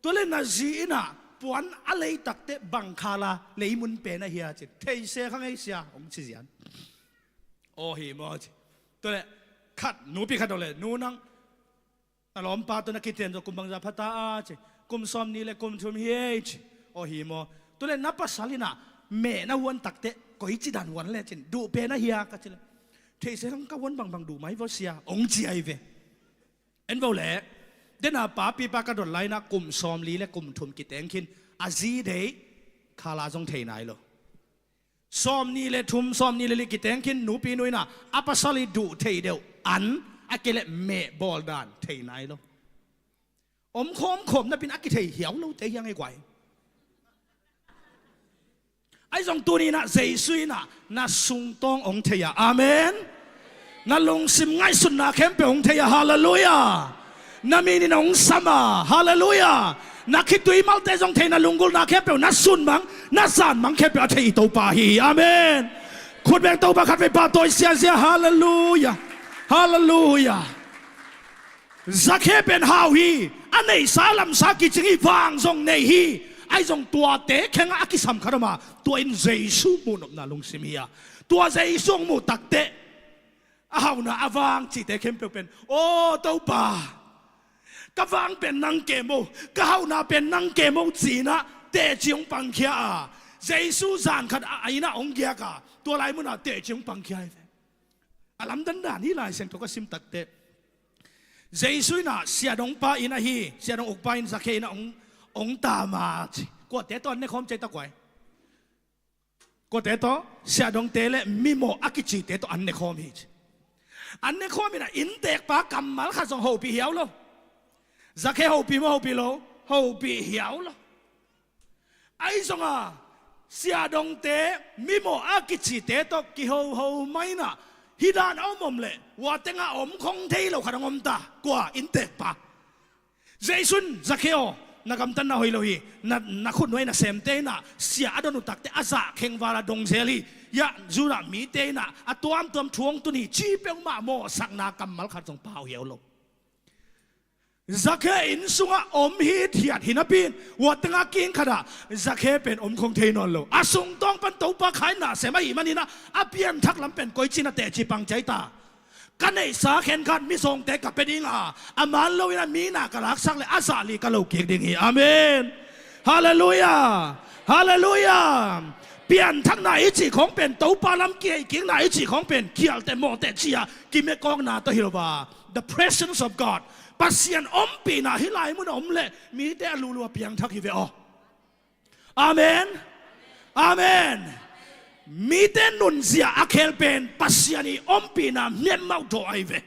Tua leh na zi in ah puan a lei takteh bang khal a leimun pen ahia ci. Thei se kha ngei sia, hong ci zian. Aw hi maw ci. Tua leh khat, nupi khat dong leh, nu, nang a lawmpa tawh na kiten zawh kum bangzah pha ta a ci. Kum sawmnih leh kum thum hi ei ci. Aw hi maw. Tua leh na pasal in ah meh na huan takteh koici dan huan le cin, duh pen ahia ka ci leh, thei se kha ngei, ka huan bangbang duh mai vaw sia, hong ci ahi ve. En vo leh, den a papipa ka dot lai in ah kum sawmli leh kum thum kiteng khin, a zi deih khal a zong thei nai lo. Sawmnih leh thum, sawmnih leh li kiteng khin, nupi nu in ah a pasal i duh thei deuh an, a kei leh meh bawl dan thei nai lo. Om khawm khawm napi in a kithei hiau lote hi hang ei guai. Ahi zong tuni in ah Jesu in ah na sungtawng hong thei a. Amen. Na lungsim ngaihsutna khempeuh hong thei a. Halleluiah. Na min in hong sam a. Halleluiah. Na khitui malte zong thei, na lunggulhna khempeuh, na sunmang, na zanmang khempeuh a thei i Topa hi. Amen. Khut beng Topa khatvei pahtawi siasia. Halleluiah. Halleluiah. Zakhe pen hau hi, a neihsa lamsa kicing hi, vang zong nei hi. Ahi zong tuate khengah a kisam khat om a, tua in Jesu muhnopna lungsim hi a. Tua Jesu hong muh takteh a hauna, a vang cihte khempeuh pen, aw Topa, ka vang pen nang kei maw, ka hauna pen nang kei maw ci-in ah teci hong pangkhia a. Jesu zan khat a inn ah hong giak a, tua lai mun ah teci hong pangkhia hi ve. A lamdang dan hi, Lai Siangtho ka sim takteh, Jesu in ah siahdongpa inn ah hi, siahdong ukpa inn, Zakhe inn ah hong, hong tam a ci. Kuate tawh an ne khawm ci ei ta guai? Kuate tawh? Siahdongte leh mimawh a kicite tawh an ne khawm hi ci. An ne khawm in ah innteekpa kammal khat zong hopih hiau lo. Zakhe hopih maw, hopih lo? Hopih hiau lo. Ahi zong a, siahdongte, mimawh a kicite tawh kihoho mai in ah, hih dan a om om leh, hua tengah om khong thei lo khat hong om ta. Kua? Innteekpa. Jesu in, Zakhe aw, na gamtatna hoih lo hi, na, na khutnuai nasemte in ah sia a don uh takteh a zah khengval a dong zel hi. Hiah Judah mite in ah a tuamtuam thu hong tun hi, ci peuhmah mawhsakna kammal khat zong pau hiau lo. Zakhe inn sungah om hithiat hi napi in, hua tengah king khat ah Zakhe pen om khong thei nawn lo. A sungtawng pan Topa khaina sem ahih manin ah, a pianthak lam pen koici in a teci pang ci ei ta? Ka neihsa khenkhat mizawngte ka pia ding a, a man lo in ah mi na ka laksak leh a zah li ka lo kik ding hi. Amen. Halleluiah. Halleluiah. Pianthakna i cih khawng pen, Topa lam kihei kikna i cih khawng pen, khialte mawhte ci-a kimekawkna tawh hi lo a, the presence of God, Pasian ompihna hih lai mun a om leh mite a lulu a piangthak hi ve aw. Amen. Amen. Mite nunzia a khel pen Pasian i ompihna miammauh tawh ahi ve.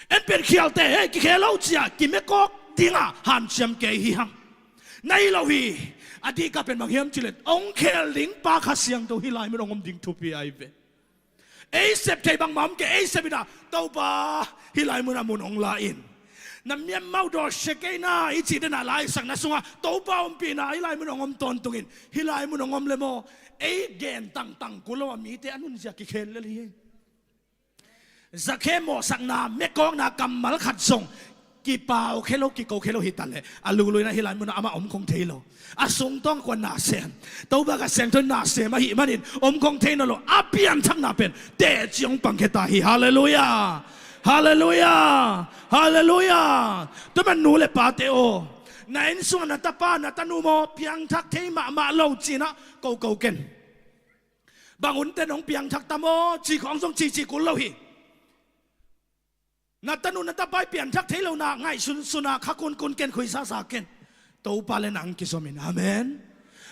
En pen khialte, hei, kikhel lo ci-a kimekawk ding a hanciam kei hi hang. Na hi lo hi. A dihkah pen bang hiam cih leh, hong khel ding Pa Kha Siangtho hih lai mun hong om ding thupi ahi ve. Ei sep thei bangmah om kei, ei sep in ah, Topa, hih lai mun ah mun hong la in. Na miammau dawh sia kei na i cih den a laisakna sungah Topa ompihna hih lai mun hong om tawntungin, hih lai mun hong om le maw, ei gen tangtang kul lo a mite a nunzia kikhel lel hi. Zakhe mawhsakna, mekkawkna kammal khat zong kipau khe lo, kiko khe lo hi ta leh, a luluina hih lai munah amah om khong thei lo. A sungtawng kua na sem, Topa Kha Siangtho na sem ahih manin om khong thei nawn lo. A pianthakna pen teci hong pang khe ta hi. Halleluiah. Halleluiah. Halleluiah. Tua man nu le pate aw, na inn sungah na tapa na tanu maw piangthak thei mahmah lo cinah koko ken. Bang hunte nong piangthak ta maw ci khawng zong cici kul lo hi. Na tanu na tapa i pianthak thei lo na ngaihsunsun a kha kunkun ken, khuisasa ken. Topa le nang kizomin. Amen.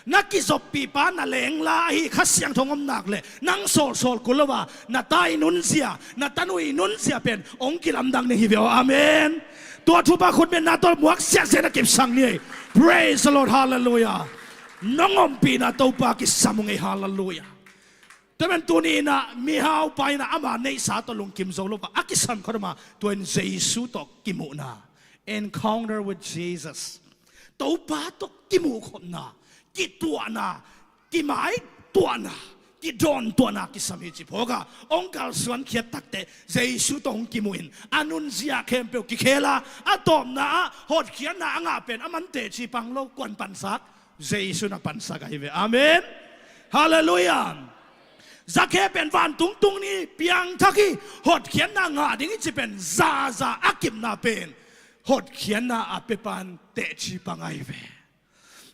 Na kizoppihpa na lengla ahi Kha Siangtho hong om nak leh nang sawlsawl kul lo a, na ta i nunzia, na tanu i nunzia pen hong kilamdang ding hi ve aw. Amen. Tua thupha khutbetna tawh muak siatsiat na kipsak ni ei. Praise the Lord. Halleluiah. Nong ompihna Topa kisam ung ei. Halleluiah. Tua pen tuni inah mihaupa inah ama neihsa tawh lungkim zo lo pah a kisam khat om a, tua in Jesu tawh kimuhna, encounter with Jesus. Topa tawh kimuhkhopna, kituahna, kimaituahna, kidawntuahna kisam hi ci phawk a, hong kalsuan khiat takteh Jesu tawh hong kimuh in a nunzia khempeuh kikhel a, a tawpna ah hotkhiatna a ngah pen a man teci pang lo, kuan pansak, Jesu na pansak ahi ve. Amen. Halleluiah. Zakhe pen vantung tung ni, piangthak hi, hotkhiatna ngah ding i ci pen zaza a kipna pen hotkhiatna a pepan teci pang ahi ve.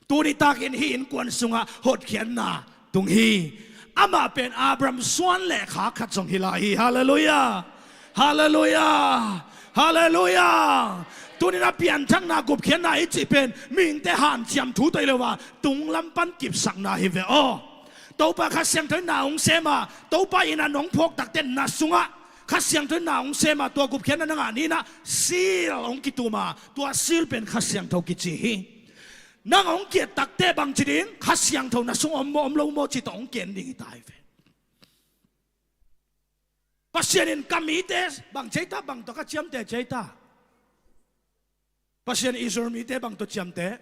Tuni takin hih innkuan sungah hotkhiatna tung hi. Amah pen Abraham suan le kha khat zong hi lai hi. Halleluiah. Halleluiah. Halleluiah. Tunin a pianthakna gupkhiatna i cih pen mihingte hanciam thu tawh hi lo a, tunglam pan kipsakna hi ve aw. Topa Kha Siangtho in na hong sem a, Topa in a nong phawk takteh na sungah Kha Siangtho in na hong sem a, tua gupkhiatna na ngah ni inah seal hong kitum a, tua seal pen Kha Siangtho kici hi. Nang hong kiat takteh bangci ding, Kha Siangtho na sung om maw om lo maw ci tawh hong ken ding hi ta hi ve. Pasian in ka mite bang ci ei ta, bang tawh ka ciamteh ci ei ta. Pasian Israel mite bang tawh ciamteh?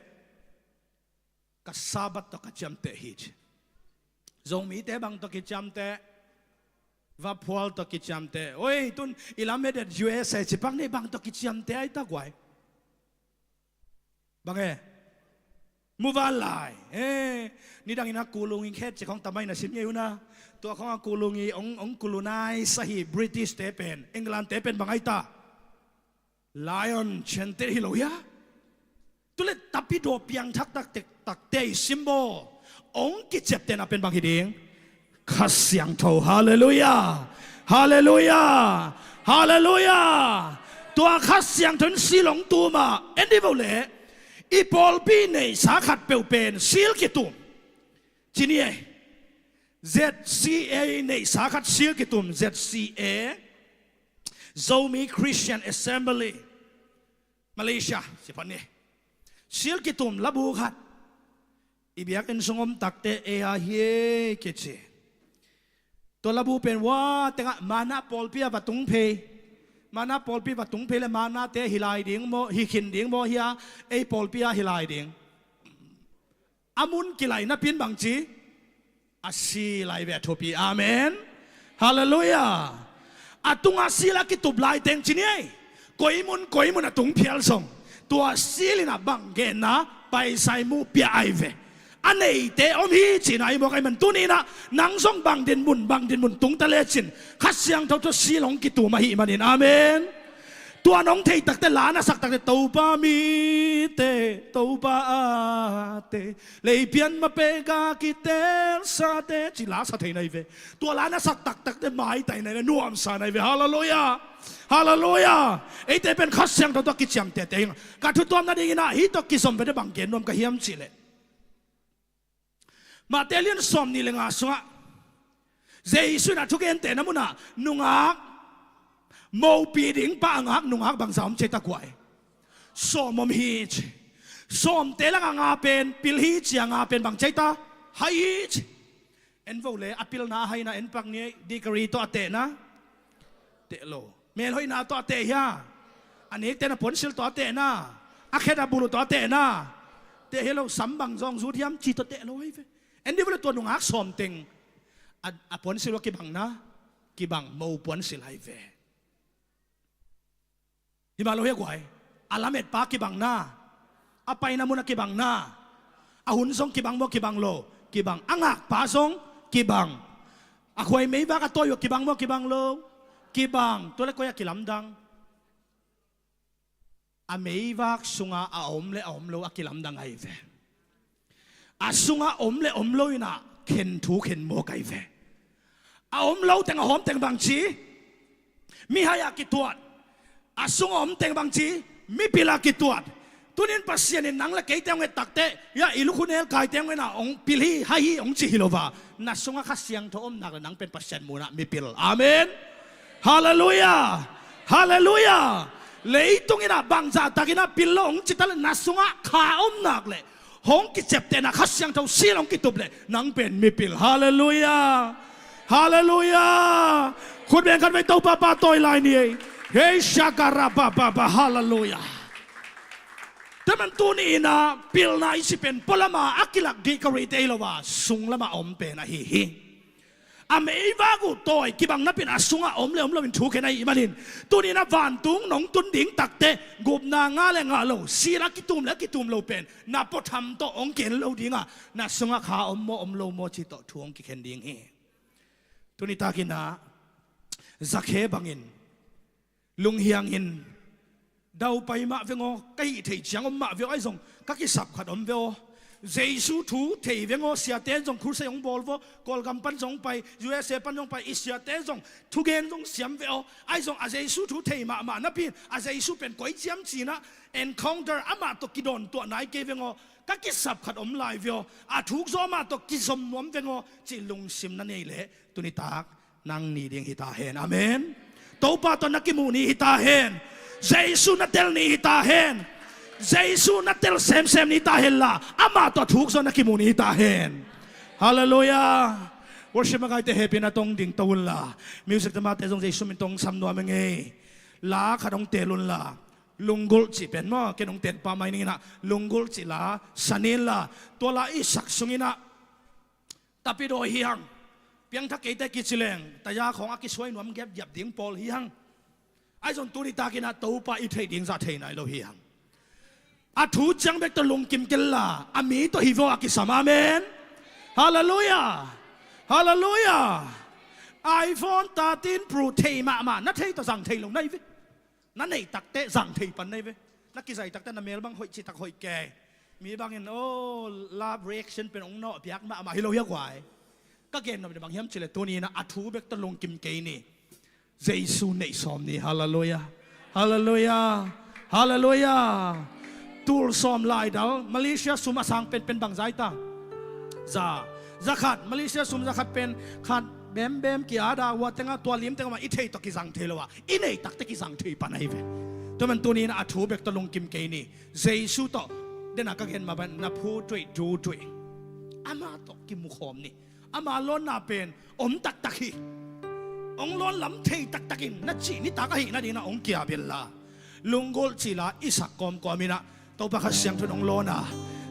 Ka Sabbath tawh ka ciamteh hi ci. Zomite bang tawh kiciamteh? Vaphual tawh kiciamteh. Oi, tun i lamedet U S A ci pak ni, bang tawh kiciamteh ai ta guai? Bang e? Muvanlai. Eh, nidangin a kulung in khet ci khong tamai na sim ngei una. Tua khong a kulung i ong, ong kulunai sahi British te pen, England te pen bang ai ta? Lion, ciamteh hi lo hia? Tuleh tapidaw piangthak takte, takte i symbol, ong kiciaptehna pen bang hi ding? Kha Siangtho. Halleluiah. Halleluiah. Halleluiah. Tua Kha Siangtho in seal hong tum a, en dih vo leh, i pawlpi neihsa khat peuh pen seal kitum. Ci ni e. Z C A neihsa khat seal kitum, Z C A, Zomi Christian Assembly, Malaysia, ci phot ni. Seal kitum labu khat i biakinn sung om takteh ei a hi e kici. Tua labu pen hua tengah Manna pawlpi ah va tung phei. Manna pawlpi va tung phei leh Manna te hi lai ding maw, hi khin ding maw hia, ei pawlpi ah hi lai ding. A mun kilai napi in bangci? A seal ai ve a thupi. Amen. Halleluiah. A tungah seal a kitup lai teng ci ni ei. Koi mun koi mun a tung phial zong tua seal in a bang genna paisai muh pia ai ve. A neite om hi cihna i muak ai man tuni inah nang zong bang dinmun, bang dinmun tung ta lecin Kha Siangtho tawh seal hong kitum ahih manin. Amen. Tua nong thei takteh, la na sak takteh, Topa mite, Topa ate, leipian ma peka kiteelsate, ci la sa thei nai ve. Tua la na sak taktakteh maitai nai ve, nuamsa nai ve. Halleluiah. Halleluiah. Eite pen Kha Siangtho tawh kiciamteh te hi ing. Ka thu tuam nadingin ah hih tawh kizom vete bang gen nuam ka hiam cih leh, Matthai lian sawmnih le nga sungah Jesu in a thugentehna munah nungak, mopi ding pa a ngak nungak bangza om ci ei ta guai? Sawm om hi ci. Sawmte lakah nga pen pil hi ci a, nga pen bang ci ei ta? Hai hi ci. En vo le, a pilna a haina en pak ni ei. Degree tawh a tehna? Teh lo. Melhoihna tawh a teh hia? A nekten a puansilh tawh a tehna, a khet a buluh tawh a tehna, teh hi lo, sam bang zong zut hiam ci tawh teh lo ahi ve. En dih vua le, tua nungak sawm teng a, a puansilh uh a kibangna, kibang mo puansilh ahi ve. Hi mah lo hia guai. A lametpa kibangna, a paina mun a kibangna, a hun zong kibang maw, kibang lo? Kibang. A ngakpa zong kibang. A khuai meivak a tawi uh a kibang maw, kibang lo? Kibang. Tua le koi a kilamdang? A meivak sunga a om le a om lo a kilamdang ahi ve. A sunga om le om lo inah khen thu khen mawk ahi ve. A om lo teng a hawm teng bangci, mihai a kituat. A sunga om teng bangci, mipil a kituat. Tunin Pasian in nang le keite hong et takteh, ya, i lukhunel kaite hong en a hong pil hi, hai hi hong ci hi lo va. Na sunga Kha Siangtho om nak le nang pen Pasian munah mipil. Amen. Halleluiah. Halleluiah. Leitung inah bangzah takinah pil lo hong ci ta le, na sungah Kha om nak le hong kiceptehna Kha Siangtho sil hong kitup le nang pen mipil. Halleluiah. Halleluiah. Khut beng khat vei, Topa pahtawi lai ni ei. Hei, shakara ba ba ba. Halleluiah. Tua man tuni inah pilna i ci pen pualama a kilak dih ka rite ei lo a, sunglamah om pen ahi hi. A meivak uh tawi kibang napi-in a sungah om le om loin thu khen ahih manin, tuni inah vantung nong tun ding takteh gupna ngah le ngah lo, sil a kitum le a kitum lo pen na puatham tawh hong khen lo ding a, na sungah Kha om maw om lo maw cih tawh thu hong kikhen ding hi. Tuni takinah Zakhe bangin lunghiangin daupai mah veng aw, ka hih theih ciang om mah veng aw, ahi zong ka kisap khat om veng aw. Jesu thu thei veng aw, siate in zong khusei hong bawl veng aw, Kawlgam pan zong pai, U S A pan zong pai, i siate in zong thugen zong siam veng aw, ahi zong a Jesu thu thei mahmah napi-in a Jesu pen koi ciam cinah encounter amah tawh kidawntuah nai kei veng aw, ka kisap khat om lai veng aw, a thuk zaw amah tawh kizom nuam veng aw, cih lungsim na nei leh tunitak nang ni ding hi ta hen. Amen. Topa tawh na kimuh ni hi ta hen. Jesu na tel ni hi ta hen. Jesu na tel semsem ni ta hen la, amah tawh thuk zaw na kimuh ni hi ta hen. Halleluiah. Worship makaite hehpihna tawh dingto unla, music tamate zong Jesu min tawh sam nuam ing ei. La khat hong teel unla, Lunggulh cih pen maw, ken hong teel pah mai ning inah, Lunggulh cih la sa ni inla, tua la i sak sung inah Tapidawi hi hang. Piangthak keite kici leng taya khawng a kisuai nuam giapgiap ding pawl hi hang. Ahi zong tuni takinah Topa i theih ding zah thei nai lo hi hang. A thu ciang bek tawh lungkim kenla, a mi tawh hi vua a kisam. Amen. Halleluiah. Halleluiah. iPhone thirteen Pro thei mahmah, na thei tawh zang thei lo na hi ve. Na neih takteh zang thei pan na hi ve. Na kizai takteh na mel bang hoih citak hoih kei. Mi bangin, oh, love reaction pen hong nawh piak mahmah hi lo hia guai. Ka gen nop bang hiam cih leh tuni inah a thu bek tawh lungkim kei ni. Jesu neih sawm ni. Halleluiah. Halleluiah. Halleluiah. Tul sawm laidal Malaysia sum a sang penpen bang zai ta? Za. Za khat, Malaysia sum za khat pen khat bembem ki-ada ua tengah tua lim tengah mah i theih tawh kizang thei lo a, i neih takteh kizang thei pan ahi ve. Tua man tuni inah a thu bek tawh lungkim kei ni. Jesu tawh, dena ka gen mah bang, na phu tuih du tuih, amah tawh kimukhawm ni. Ama lawnna pen om taktak hi. Hong lawn lam thei taktakin na cih nitak ahih nadinah hong kiap inla, Lunggulh cih la i sak kawmkawm inah Topa Kha Siangtho in hong lawn a,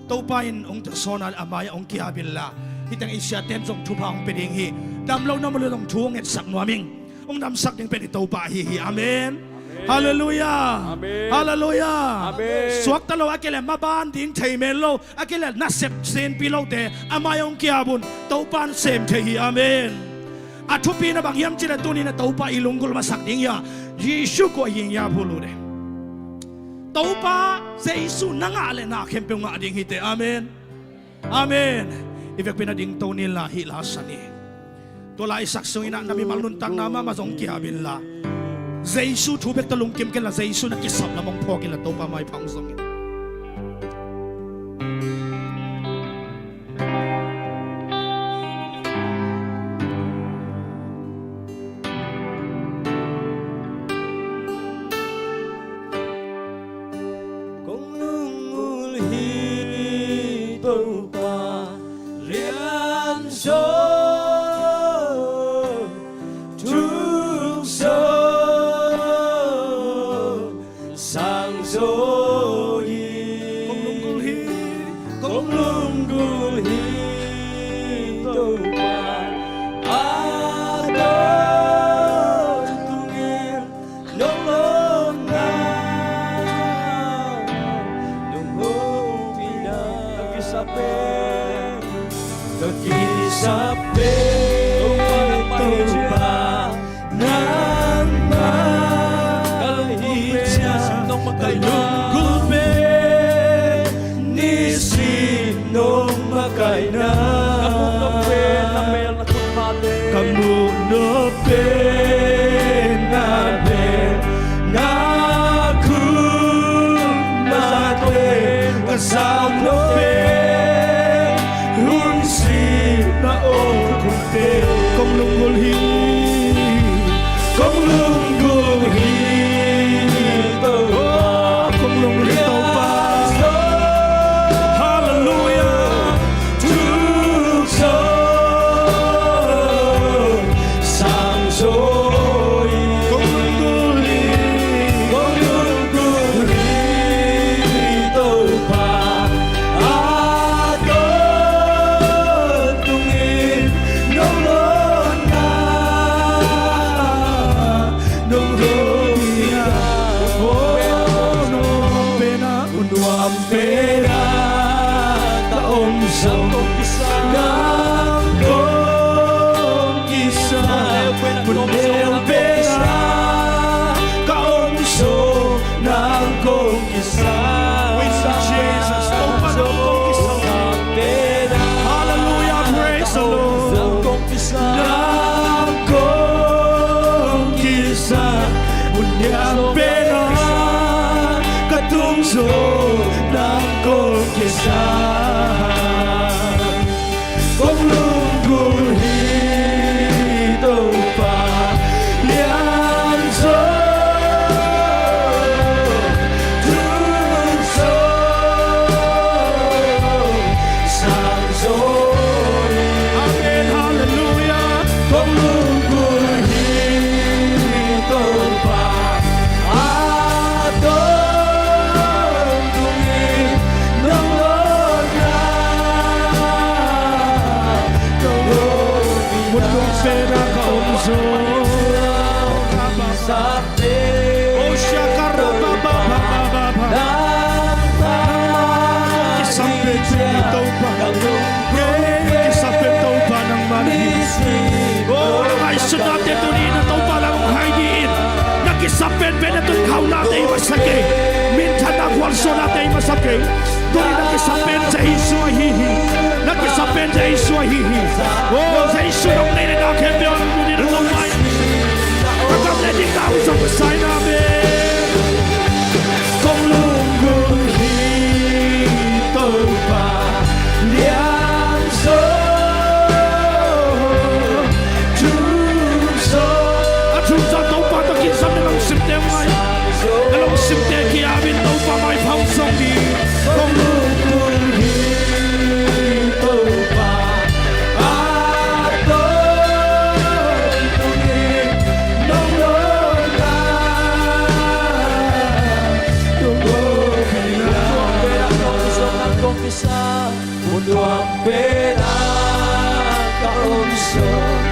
Topa in hong tasawn a, a mai-ah hong kiap inla, hih teng i siate in zong thupha hong pia ding hi. Dam lo na om leh zong thu hong etsak nuam ing. Hong damsak ding pen i Topa ahi hi. Amen. Halleluiah. Halleluiah. Suakta lo a kei leh maban ding thei men lo, a kei leh nasep senpi lote a mai-ah hong kiap un. Topa in sem thei hi. Amen. A thupina bang hiam cih leh tuni inah Topa i lunggulh masak ding hi a, Jesu kua hi hia phul uh de. Topa Jesu na ngah leh na khempeuh ngah ding hi teh. Amen. Amen. I vekpi-in a dingto ni inla hih la sa ni. Tua la i sak sung inah na mimal nuntakna mahmah zong kiap inla, Jesu thu bek tawh lungkim kenla, Jesu na kisap lam hong phawk inla, Topa maipha hong zong in. Kong lunggulh hi Topa, rian zaw, thuk zaw, Sang zo hi. Kong lunggulh hi. Kong lunggulh hi Topa. A dawn tungin nong lawpna, nong hopihna, ka kisap pen, ka kisap pen Topa, nangmah ka hih ciang, ka lunggulh pen nisim nong makaihna. Ka muh nop pen na mel na khut mahte, ka muh nop pen na mel na khut mahte, ka zak nop pen hun sihna awlkhutte. Kong lunggulh hi, kong lunggulh hi Topa. Kong lunggulh hi Topa. Halleluiah. Tuk zo, sang zo hi. Kong lunggulh hi, kong lunggulh hi Topa. A dawn tungin nong lawpna, nong hopihna, oh, nong hopihna, nuam pena ka om zong, nang kong kisap. Mun neu pena ka om zong, nang kong kisap. Praise you, Jesus. Topa, nang kong kisap. Hallelujah, praise the Lord. Nang kong kisap, mun neu pena ka tung zong, nang kong kisap. Kong lunggulh hi Topa, lian zo, tung zo, sang zo hi. Amen. Halleluiah. Kong lunggulh hi Topa, a dawn tungin nong lawpna, nong hopihna, mun neu pena ka om zong. Oh, shakara ba ba ba ba ba ba. Kisap pen hi Topa. Kei kisap pen Topa nangmah hi. Oh, na ngaihsutnate tuni-in a Topa lam hong hai ni in. Na kisap pen pen na tun khaunate hi masa kei. Minthanna khualsuahnate hi masa kei. Tuni na kisap pen Jesu ahi hi. Na kisap pen Jesu ahi hi. Oh, Jesu nong nei le na khempeuh tuni na tawh mai. Ka kam le ding na hong zong sai na ve. Kong lunggulh hi Topa, lian zo, tung zo. A tung zo Topa tawh kisam na lungsimte mai. Na lungsimte ki-ap in Topa maipha hong zong ni. Kong lunggulh hi Topa, a dawn tungin nong lawpna, nong hopihna, nong kisap, mun nuam pena ka om zong,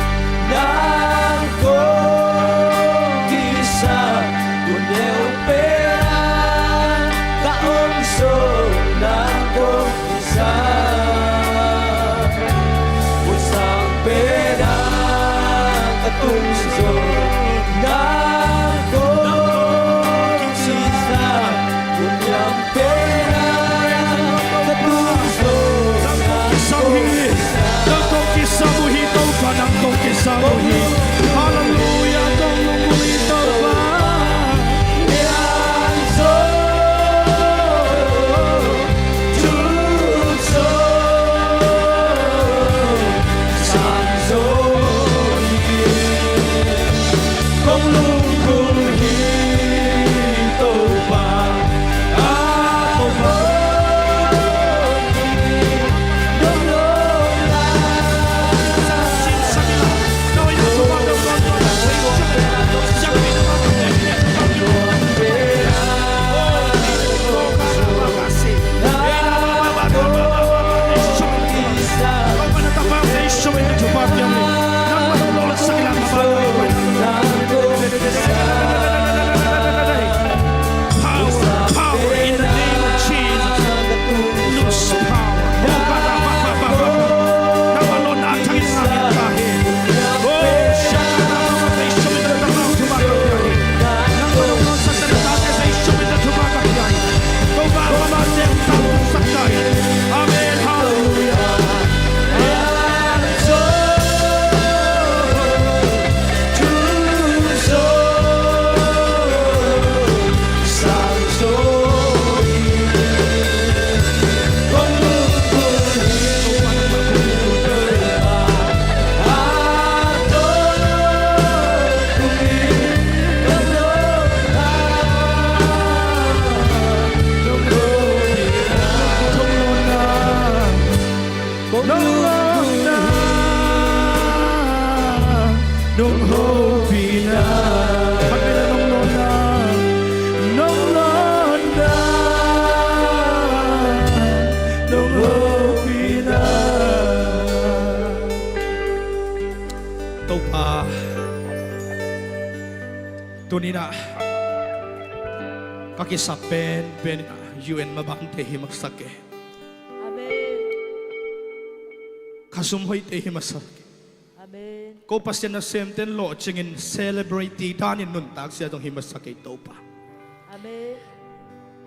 nang kong kisap, mun neu pena ka om zong, nang kong kisap, mun sang pena ka tung zong, nang kong kisap, mun lian pena ka tung zong, nang kong kisap hi, nang kong kisap uh hi Topa, nang kong kisap uh hi. Tuni-in ah ka kisap penpen in ah U N mabangte hi masa kei. Amen. Khasum hoihte hi masa kei. Amen. Ko Pasian nasemte in lawhcingin celebrity danin nuntak zia zong hi masa kei Topa. Amen.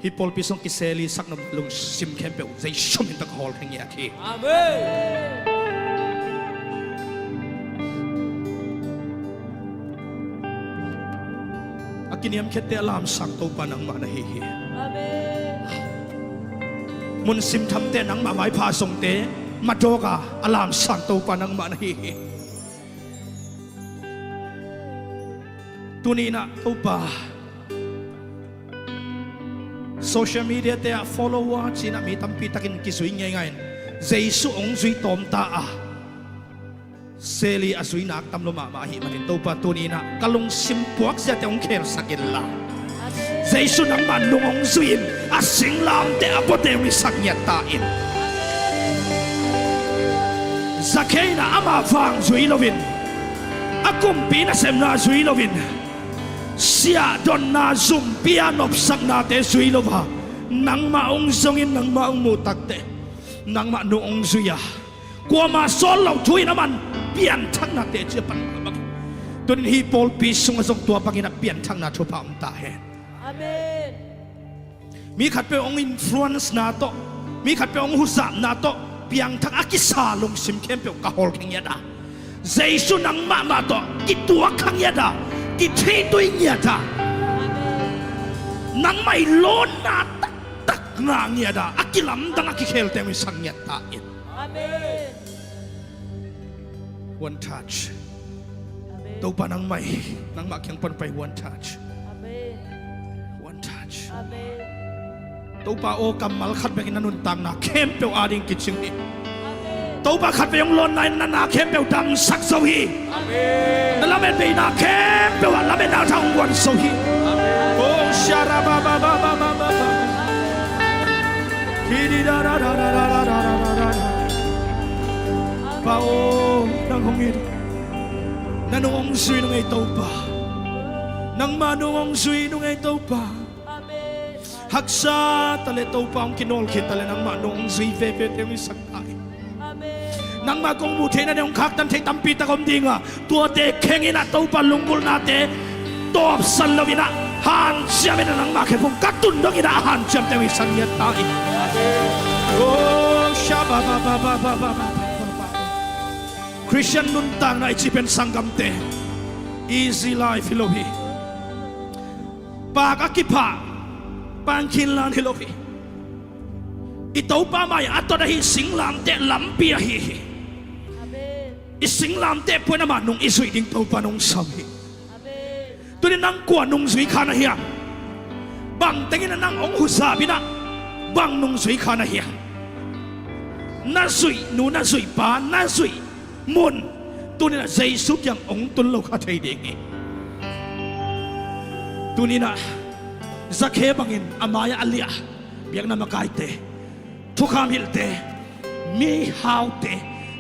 Hih pawlpi sung kiseli sak nop lungsim khempeuh Jesu min tawh ka hawlkhia ngiat hi. Amen. A kiniamkhiatte a lamsang Topa nangmah na hi hi. Amen. Mun simthamte nangmah maipha sungte madawk a, a lamsang Topa nangmah na hi hi. Tuni-in ah Topa, social media te ah follower ci-in ah mi tampi takin kizui ngeingai in Jesu hong zui tawm ta a, seli a zui nak tam lua mahmah ahih manin Topa, tuni-in ah ka lungsim puak ziate hong khelsak inla, Jesu nangmah nung hong zui-in a singlamteh a puate hong hisak ngiat ta in. Zakhei in ah ama vang zui loin, a kumpi nasepna zui loin, siahdonna zumpi a nopsaknate zui lo a, nangmah hong zongin nangmah hong muh takteh nangmah nung hong zui a, kuamah sawl loh thu-in aman pianthakna teci a pan mahmah hi. Tuni-in hih pawlpi sungah zong tua bangin a pianthakna thupha om ta hen. Amen. Mi khatpeuh hong influence-na tawh, mi khatpeuh hong huzapna tawh piangthak a kisa lungsim khempeuh ka hawlkhia ngiat a, Jesu nangmah mah tawh kituak kha ngiat a, kithitui ngiat a, nangmah i lawnna taktak ngah ngiat a, a kilamdang a kikhelte hong hisak ngiat ta in. Amen. One touch. Amen. Topa nangmah, nangmah kiang pan pai, one touch. Amen. One touch. Amen. Topa aw, kammal khat bekin na nuntakna khempeuh ading kicing hi. Amen. Topa, khat vei hong lawnna in na na khempeuh damsak zo hi. Amen. Na lametbeina khempeuh ah lametna tha hong guan zo hi. Amen. Oh, sharabababababa. Kidi da da da da da da da da da. Pa aw, nang hong it. Na nung hong zui nung ei Topa. Nangmah nung hong zui nung ei Topa. Amen. Haksa ta leh Topa hong kinawl khit ta leh nangmah nung hong zui veve teng i sak ta hi. Amen. Nangmah kong muh theihna ding hong khaktan thei tampi tak om ding a, tuate kheng in ah Topa lunggulhnate tawpsan lo in ah hanciam in ah nangmah khe phung ka tun dong in ah hanciam teng i sak ngiat ta hi. Oh, shabababababa. Christian nuntakna i cih pen sanggamte, easy life hi lo hi. Paak a kiphah, pankhin lan hi lo hi. I Topa mai-ah a tot ahi singlamteh lampi ahi hi. Amen. I singlamteh pua in amah nung i zuih ding Topa nung sam hi. Amen. Tuni nang kua nungzui kha na hiam? Bang teng in ah nang hong huzap in ah bang nungzui kha na hiam? Na zuih nu, na zuih pa, na zuih mun, tuni in ah Jesu kiang hong tun lo kha thei ding hi. Tuni in ah Zakhei bangin a mai-ah a liah biakna makaite, thukham hilhte, mihaute,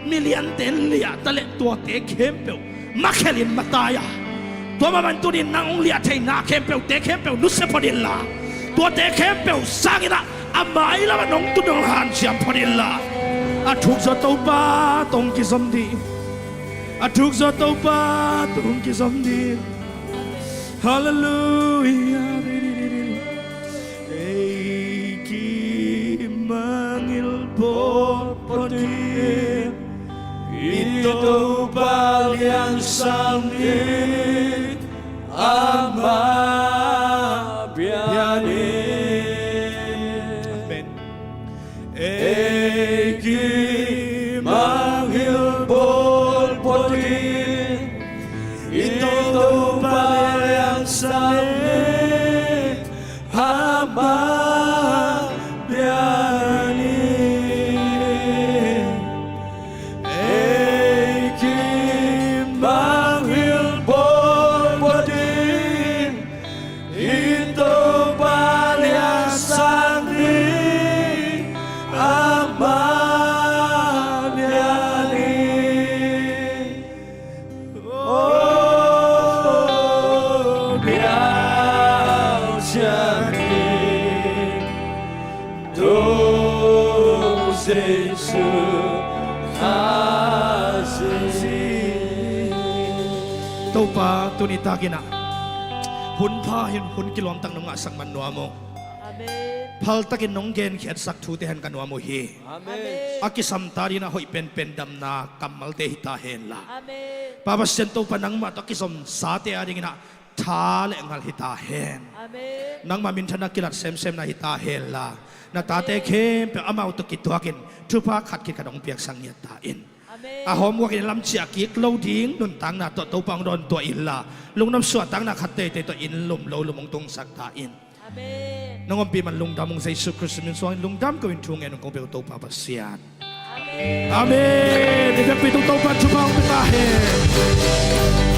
miliante liah ta leh tuate khempeuh makhelin matai a, tua mah bangin tuni in nang hong liah theihna khempeuhte khempeuh nusia phot inla, tuate khempeuh sangin ah a mailam ah nong tun nong hanciam phot inla, a thuk zaw Topa tawh hong kizom ding. A thuk zaw Topa tawh hong kizom ding. Halleluiah. Ei kimangngilh pawlpawlin i Topa liansang ni, ama biakinn. Amen. Ei kimangngilh pawlpawlin i Topa liansang ni, ama biakinn. Ei kimangngilh pawlpawlin i Topa liansang ni, ama biakinn. Oh, biakinn. Jesu Khazih. Topa, tuni takin ah hun pha in hun kilawmtak nong ngahsak man nuam uh. Amen. Phaltakin nong genkhiatsak thute hen ka nuam uh hi. Amen. A kisam ta dingin ah hoih penpen damna kammalte hi ta hen la. Amen. Pa Pasian Topa, nangmah tawh a kizomsate a dingin ah tha le ngal hi ta hen. Amen. Nangmah minthanna kilat semsemna hi ta hen la. Na tate khempeuh amau tawh kituakin thupha khat khit khat hong piaksak ngiat ta in. Amen. A homework in lam ciah kik lo ding nuntakna tawh Topa hong dawntuah in la, lungnuam suahtakna khat teitei tawh inn lum lo lum hong tungsak ta in. Amen. Nang ompih man lungdam ung, Jesu Khrist min suangin lungdam ko in thu ngen ung kong pia uh Topa Pasian. Amen. Amen. I biakpi tung Topa thupha hong pia ta hen.